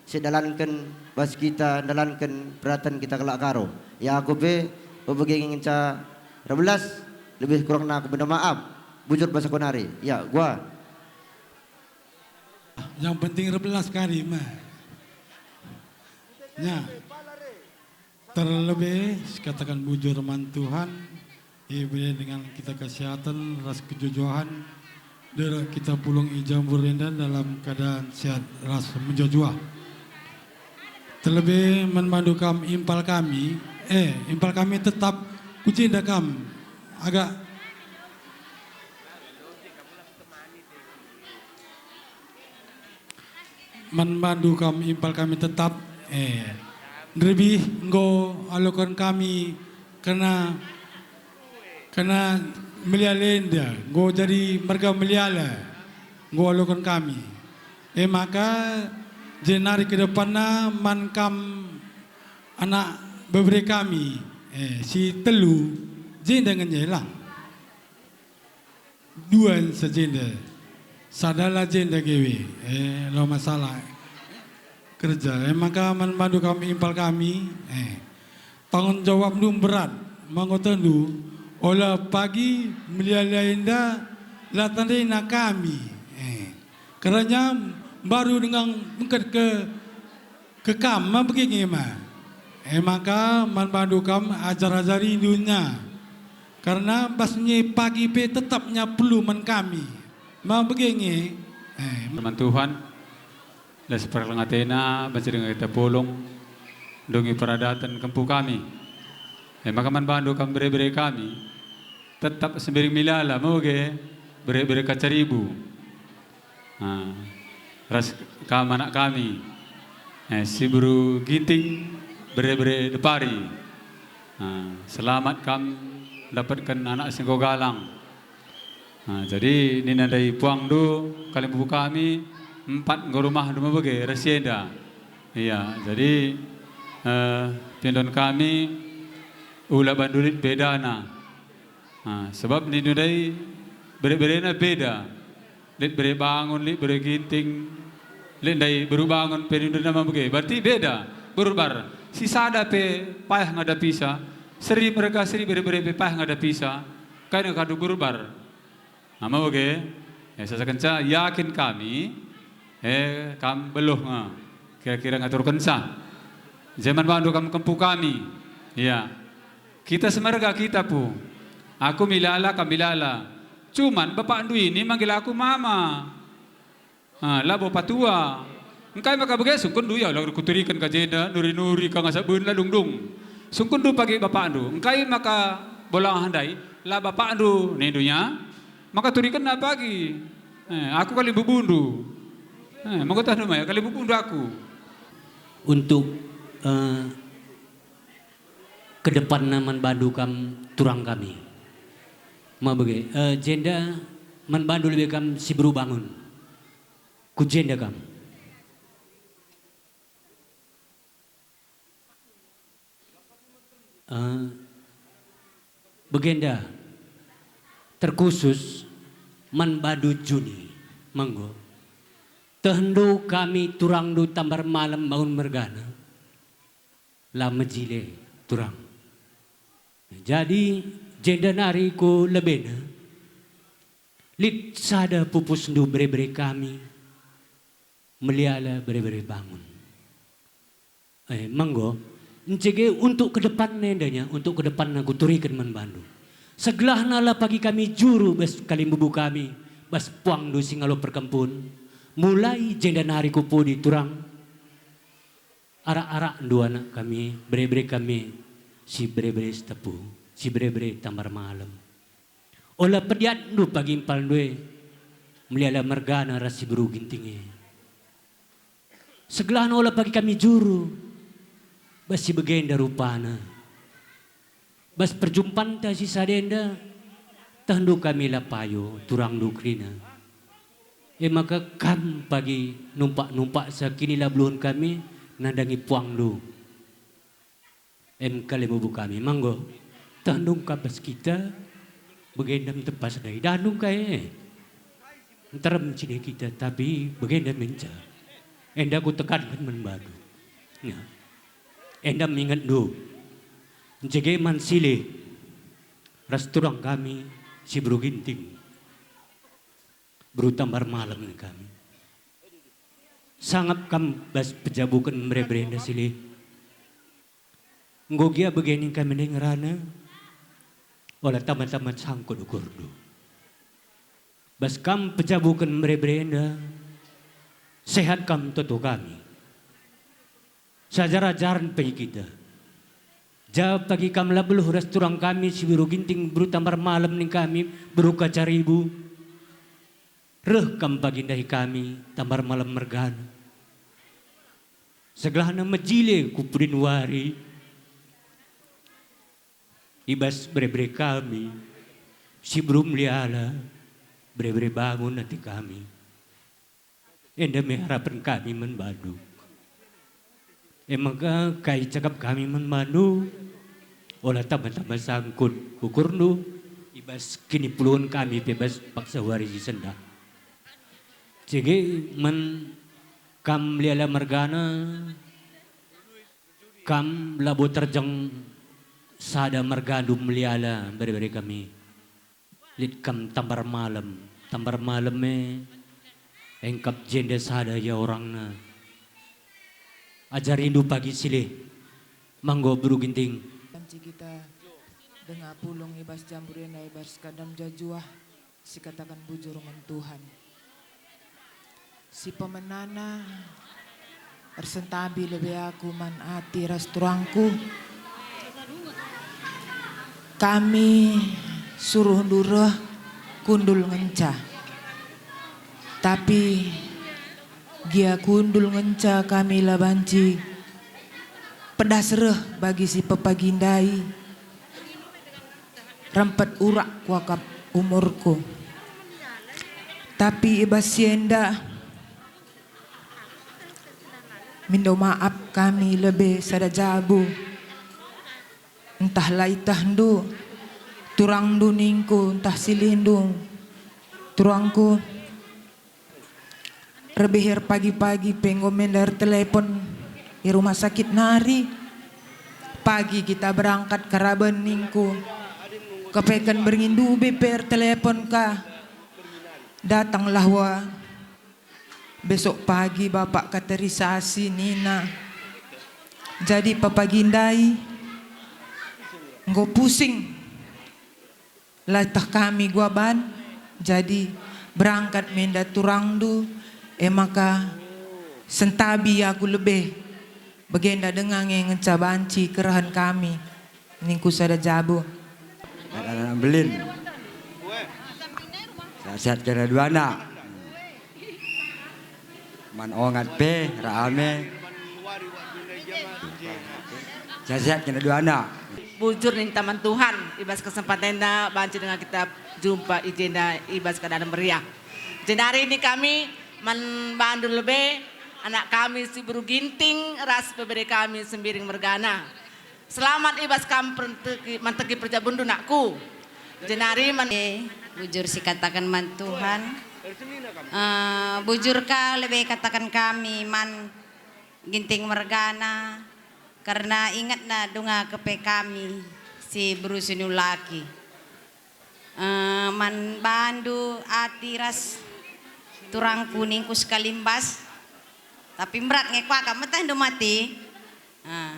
si dalanken bas kita, dalanken peraten kita kalak Karo. Ya, aku pe pebege ngenca erbelas, lebih kurangna aku minta maaf. Bujur bas aku nari. Ya, gua. Yang penting erbelas kari mah. Ya. Terlebih, sikataken bujur man Tuhan, ibere dengan kita kesehatan ras kejuah-juahen, derek kita pulang i Jambur enda dalam keadaan sehat ras mejuah-juah. Terlebih man bandu kam impal kami, eh, impal kami tetap ku jenda kam agak man bandu kam impal kami tetap, eh, nderbih enggo aloken kami kerna, kerna meliala enda, enggo jadi merga meliala enggo aloken kami. E maka, jenari ke depanna man kam anak bebere kami, eh, si telu, jenda ngenjelang. Dua sajenda. Sadalah jenda gewe, eh, la masalah kerja. Eh, maka man bandu kami impal kami, eh, tanggung jawabndu berat, manggotendu, ola pagi meliala enda la tandina kami, eh, keranya baru dengan bengket ke ke kam ma bage nge ma. E maka man bandu kam ajar-ajari dunia, karna bas nye pagi pe tetap nya perlu man kami. Ma bage nge. Eh, man Tuhan, las perleng atena, banci denga kita polong, dungi peradaten kempu kami. E maka man bandu kam bere-bere kami, tetap Sembiring Milala, moge bere-bere Kacaribu. Ah, ras kam anak kami, eh, si beru Ginting, bere-bere Depari. Ah, selamat kam mendapatkan anak si enggo galang. Ah, jadi nina ndai puangndu, kalimbubu kami, empat enggo rumahndu mebege ras si enda. Iya, jadi, eh, pindon kami, ula bandu lit bedana. Ah, sebab nindu ndai bere-berena beda. Lit bere Bangun, lit bere Ginting, lit ndai beru Bangun pe nindu nama bage. Berarti beda, beru Rutbar. Si sada pe payah ngadapisa, seri merga seri bere-bere pe payah ngadapisa. Kai nge kadu beru Rutbar. Nama bage? Ya, sasakenca yakin kami, eh, kam beluh nge. Kira-kira ngaturkenca. Jeman bandu kam kempu kami. Ya. Kita semerga kita pu. Aku Milala, kam Milala. Cuman bapakndu ini manggil aku mama. Ah, labo patua. Engkai maka bage sungkunndu ya, la kuturiken ka jenda, nuri-nuri ka ngasa ben la dungdung. Sungkunndu pagi bapakndu, engkai maka bolang handai, la bapakndu nindu nya, maka turikenna pagi. Eh, aku kalimbubundu. Eh, maka tahndu mai kalimbubundu aku. Untuk, eh, ke depanna man bandu kam turang kami. Ma bage, eh, jenda man bandu lebe kam si beru Bangun. Ku jenda kam. Eh, bagenda terkhusus man bandu Juni, manggo. Tehndu kami turangndu Tambar Malem Bangun mergana. La mejile turang. Jadi, jenda nari ku lebena, lit sada pupusndu bere-bere kami, meliala bere-bere Bangun. Eh, manggo, Ncege untuk ke depanna endanya, untuk ke depanna kuturiken man bandu. Segelahna la pagi kami juru bas kalimbubu kami, bas puangndu si ngalo perkempun. Mulai jenda nari ku pudi turang, arak-arakndu anak kami, bere-bere kami, si bere-bere Sitepu, si bere-bere Tambar Malem. Ola pediatndu pagi impalndu e, meliala mergana ras si beru Ginting e. Segelahna ola pagi kami juru, bas si bagenda rupana. Bas perjumpanta si sada enda, tehndu kami la payo turangndu kerina. E maka kam pagi numpak-numpaksa kinilabeluhen kami nandangi puangndu. Em kalimbubu kami, manggo tehndu ka bas kita, bagenda me tepas ndai, dandu ka e. Nterem cine kita, tapi bagenda me nca. Enda kutekanken man bandu. Ya. Enda me ingetndu. Ncege man silih ras turang kami si beru Ginting. Beru Tambar Malem ning kami. Sangap kam bas pejabuken bere-berenda silih. Enggo gia bage ning kami ndai ngerana, ola tama-tama sangkut ukurndu. Bas kam pejabuken bere-berenda, sehat kam toto kami. Sajar-ajaren pe kita. Ja pagi kam la beluh ras turang kami si beru Ginting, beru Tambar Malem ning kami, beru Kacaribu. Reh kam pagi ndahi kami, Tambar Malem mergana. Segelahna mejile ku pudin wari, i bas bere-bere kami, si beru meliala, bere-bere bangun ate kami. Enda me harapen kami man bandu. E maka kai cakap kami man bandu, ola tama-tama sangkut ukurndu, i bas kinipulungen kami pe bas paksa wari si sendah. Cege man kam meliala mergana, kam labo terjeng sada mergandu meliala bere-bere kami. Lit kam Tambar Malem, Tambar Malem e, engkap jenda sada ia orangna. Ajarindu pagi silih, manggo beru Ginting. Banci kita denga pulung i bas jambur enda i bas kadam jajuah, sikataken bujur man Tuhan. Si pemenana ersentabi lebe aku man ati ras turangku. Kami suruhndu reh kundul ngenca. Tapi gia kundul ngenca kami la banci pedas reh bagi si pepagi ndai. Rempet urak kuakap umurku. Tapi i bas si enda, mindo maap kami lebe sada jabu. Ntah la itehndu, turangndu ningku, ntah silihndu, turangku. Erbeher pagi-pagi pe enggo menda ertelepon i rumah sakit nari. Pagi kita berangkat karaben ningku. Kepeken berngi ndube pe ertelepon ka. Datanglah wa. Besok pagi bapak katerisasi nina. Jadi pepagi ndai enggo pusing. La teh kami guaban, jadi berangkat menda turangndu, e maka sentabi aku lebe, bagenda denga nge ngenca banci kerehen kami, ningku sada jabu. Anak-anak mbelin. Sehat-sehat kena dua anak. Man ongat pe, rame. Sehat-sehat kena dua anak. Bujur ninta man Tuhan, i bas kesempatan enda banci denga kita jumpa i jenda i bas keadaan meriah. Jenari ini kami man bandu lebe, anak kami si beru Ginting ras bebere kami Sembiring mergana. Selamat i bas kam perenteki-, manteki perjabundu, nakku. Jenari man- Eh, bujur sikataken man Tuhan. Eh, bujur ka lebe kataken kami man Ginting mergana, kerna ingetna denga kepe kami si beru si nulaki. Eh, man bandu ati ras turangku ningku sekalimbas. Tapi mberat nge kuakap, metehndu mati. Ah.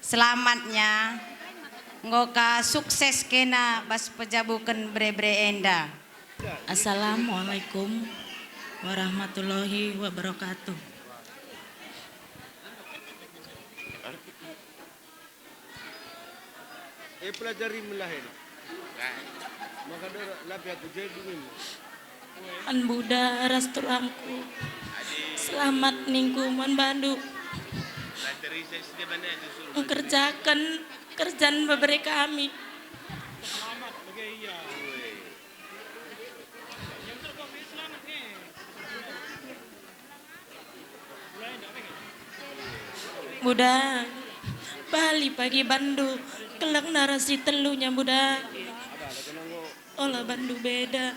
Selamatnya, enggo ka sukses kena bas pejabuken bere-bere enda. Assalamualaikum warahmatullahi wabarakatuh. Eh, pelajari melahen. Maka dora lape aku jadi dingin. An Buda ras turangku. Selamat ningku man bandu. Engkerjaken kerjan bebere kami. Buda, bali pagi bandu, keleng nara si telunya, Buda. Ola bandu beda.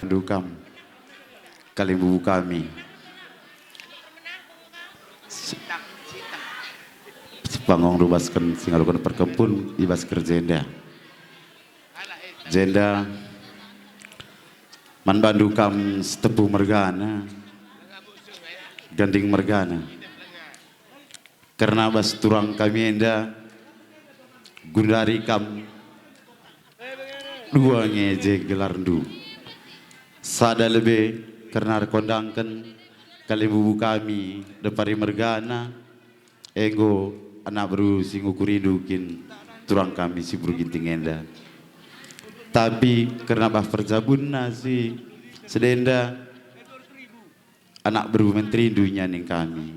Dukam, kalimbubu kami. Se-, sepanggung rubasken si ngaloken perkempun i bas kerja enda. Jenda, man bandu kam Sitepu mergana, Ganding mergana. Kerna bas turang kami enda, gundari kam dua nge je gelarndu. Sada lebe kerna erkondangken kalimbubu kami Depari mergana, enggo anak beru si ngukurindu kin turang kami si beru Ginting enda. Tapi kerna bah perjabunna si sedenda, anak beru menterindu nyaning kami.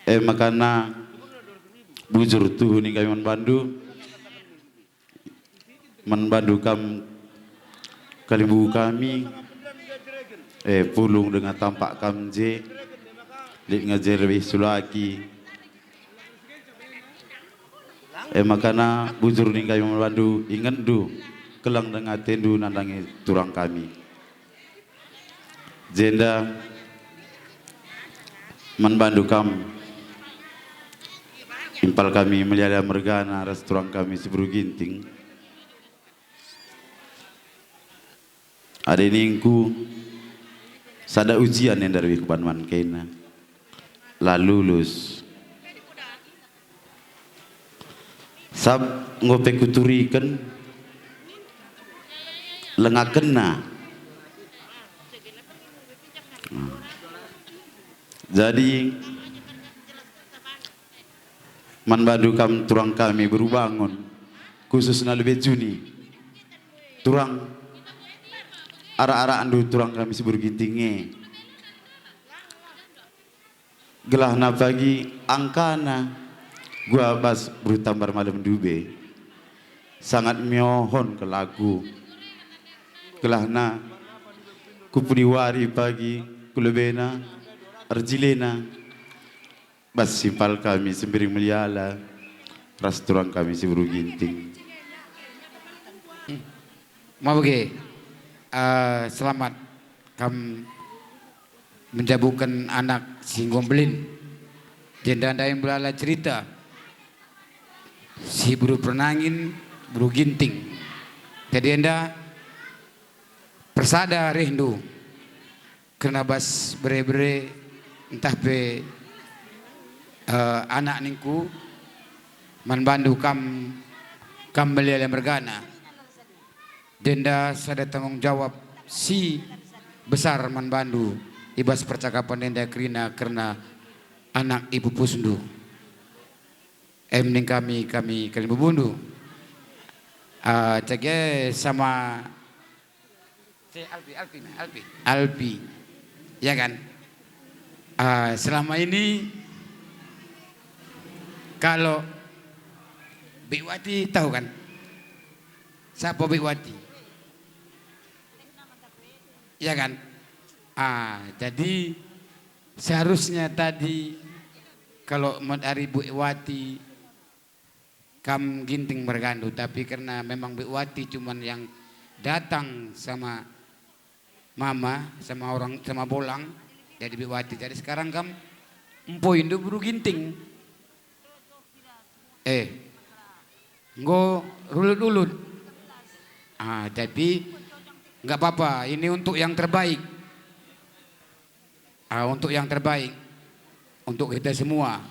E makana bujur tuhu ning kami man bandu. Man bandu kam kalimbubu kami, eh, pulung denga tampak kam je, lit ngajar weh sulaki. Eh, makana bujur ning kami man bandu, ingetndu, keleng denga atendu nandangi turang kami. Jenda man bandu kam, impal kami meliala mergana ras turang kami si beru Ginting. Adi ningku, sada ujian enda reh kuban man kena. La lulus. Sab enggo pe kuturiken lengakenna. Jadi, man bandu kam turang kami beru Bangun, khususna lebe Juni. Turang arak-arakndu turang kami si beru Ginting e. Gelahna pagi angkana gua bas beru Tambar Malem Ndube. Sangat miohon kelaku. Gelahna kupudi wari pagi kulebena, erjilena, bas simpal kami Sembiring Meliala, ras turang kami si beru Ginting. Mau bage, eh, selamat kam menjabuken anak si enggo mbelin. Jenda ndai melala cerita si beru Pernangin, beru Ginting. Jadi enda persada rehndu kerna bas bere-bere ntah pe, eh, anak ningku man bandu kam, kam meliala mergana. Jenda sada tanggung jawab si besar man bandu i bas percakapan enda kerina kerna anak ipupusndu. Em ning kami, kami kalimbubundu. Ah, cage sama si Alpi, Alpi, Alpi. Alpi. Ya kan? Ah, selama ini kalau Bikwati tahu kan? Siapa Bikwati? Ya kan? Ah, jadi seharusnya tadi kalau mendari Bikwati kam Ginting mergandu, tapi karena memang Bikwati cuman yang datang sama mama, sama orang, sama Bolang, jadi Bikwati. Jadi sekarang kam empoindu beru Ginting. Eh, enggo rulut-ulut. Ah, tapi nggak apa-apa, ini untuk yang terbaik. Ah, untuk yang terbaik, untuk kita semua.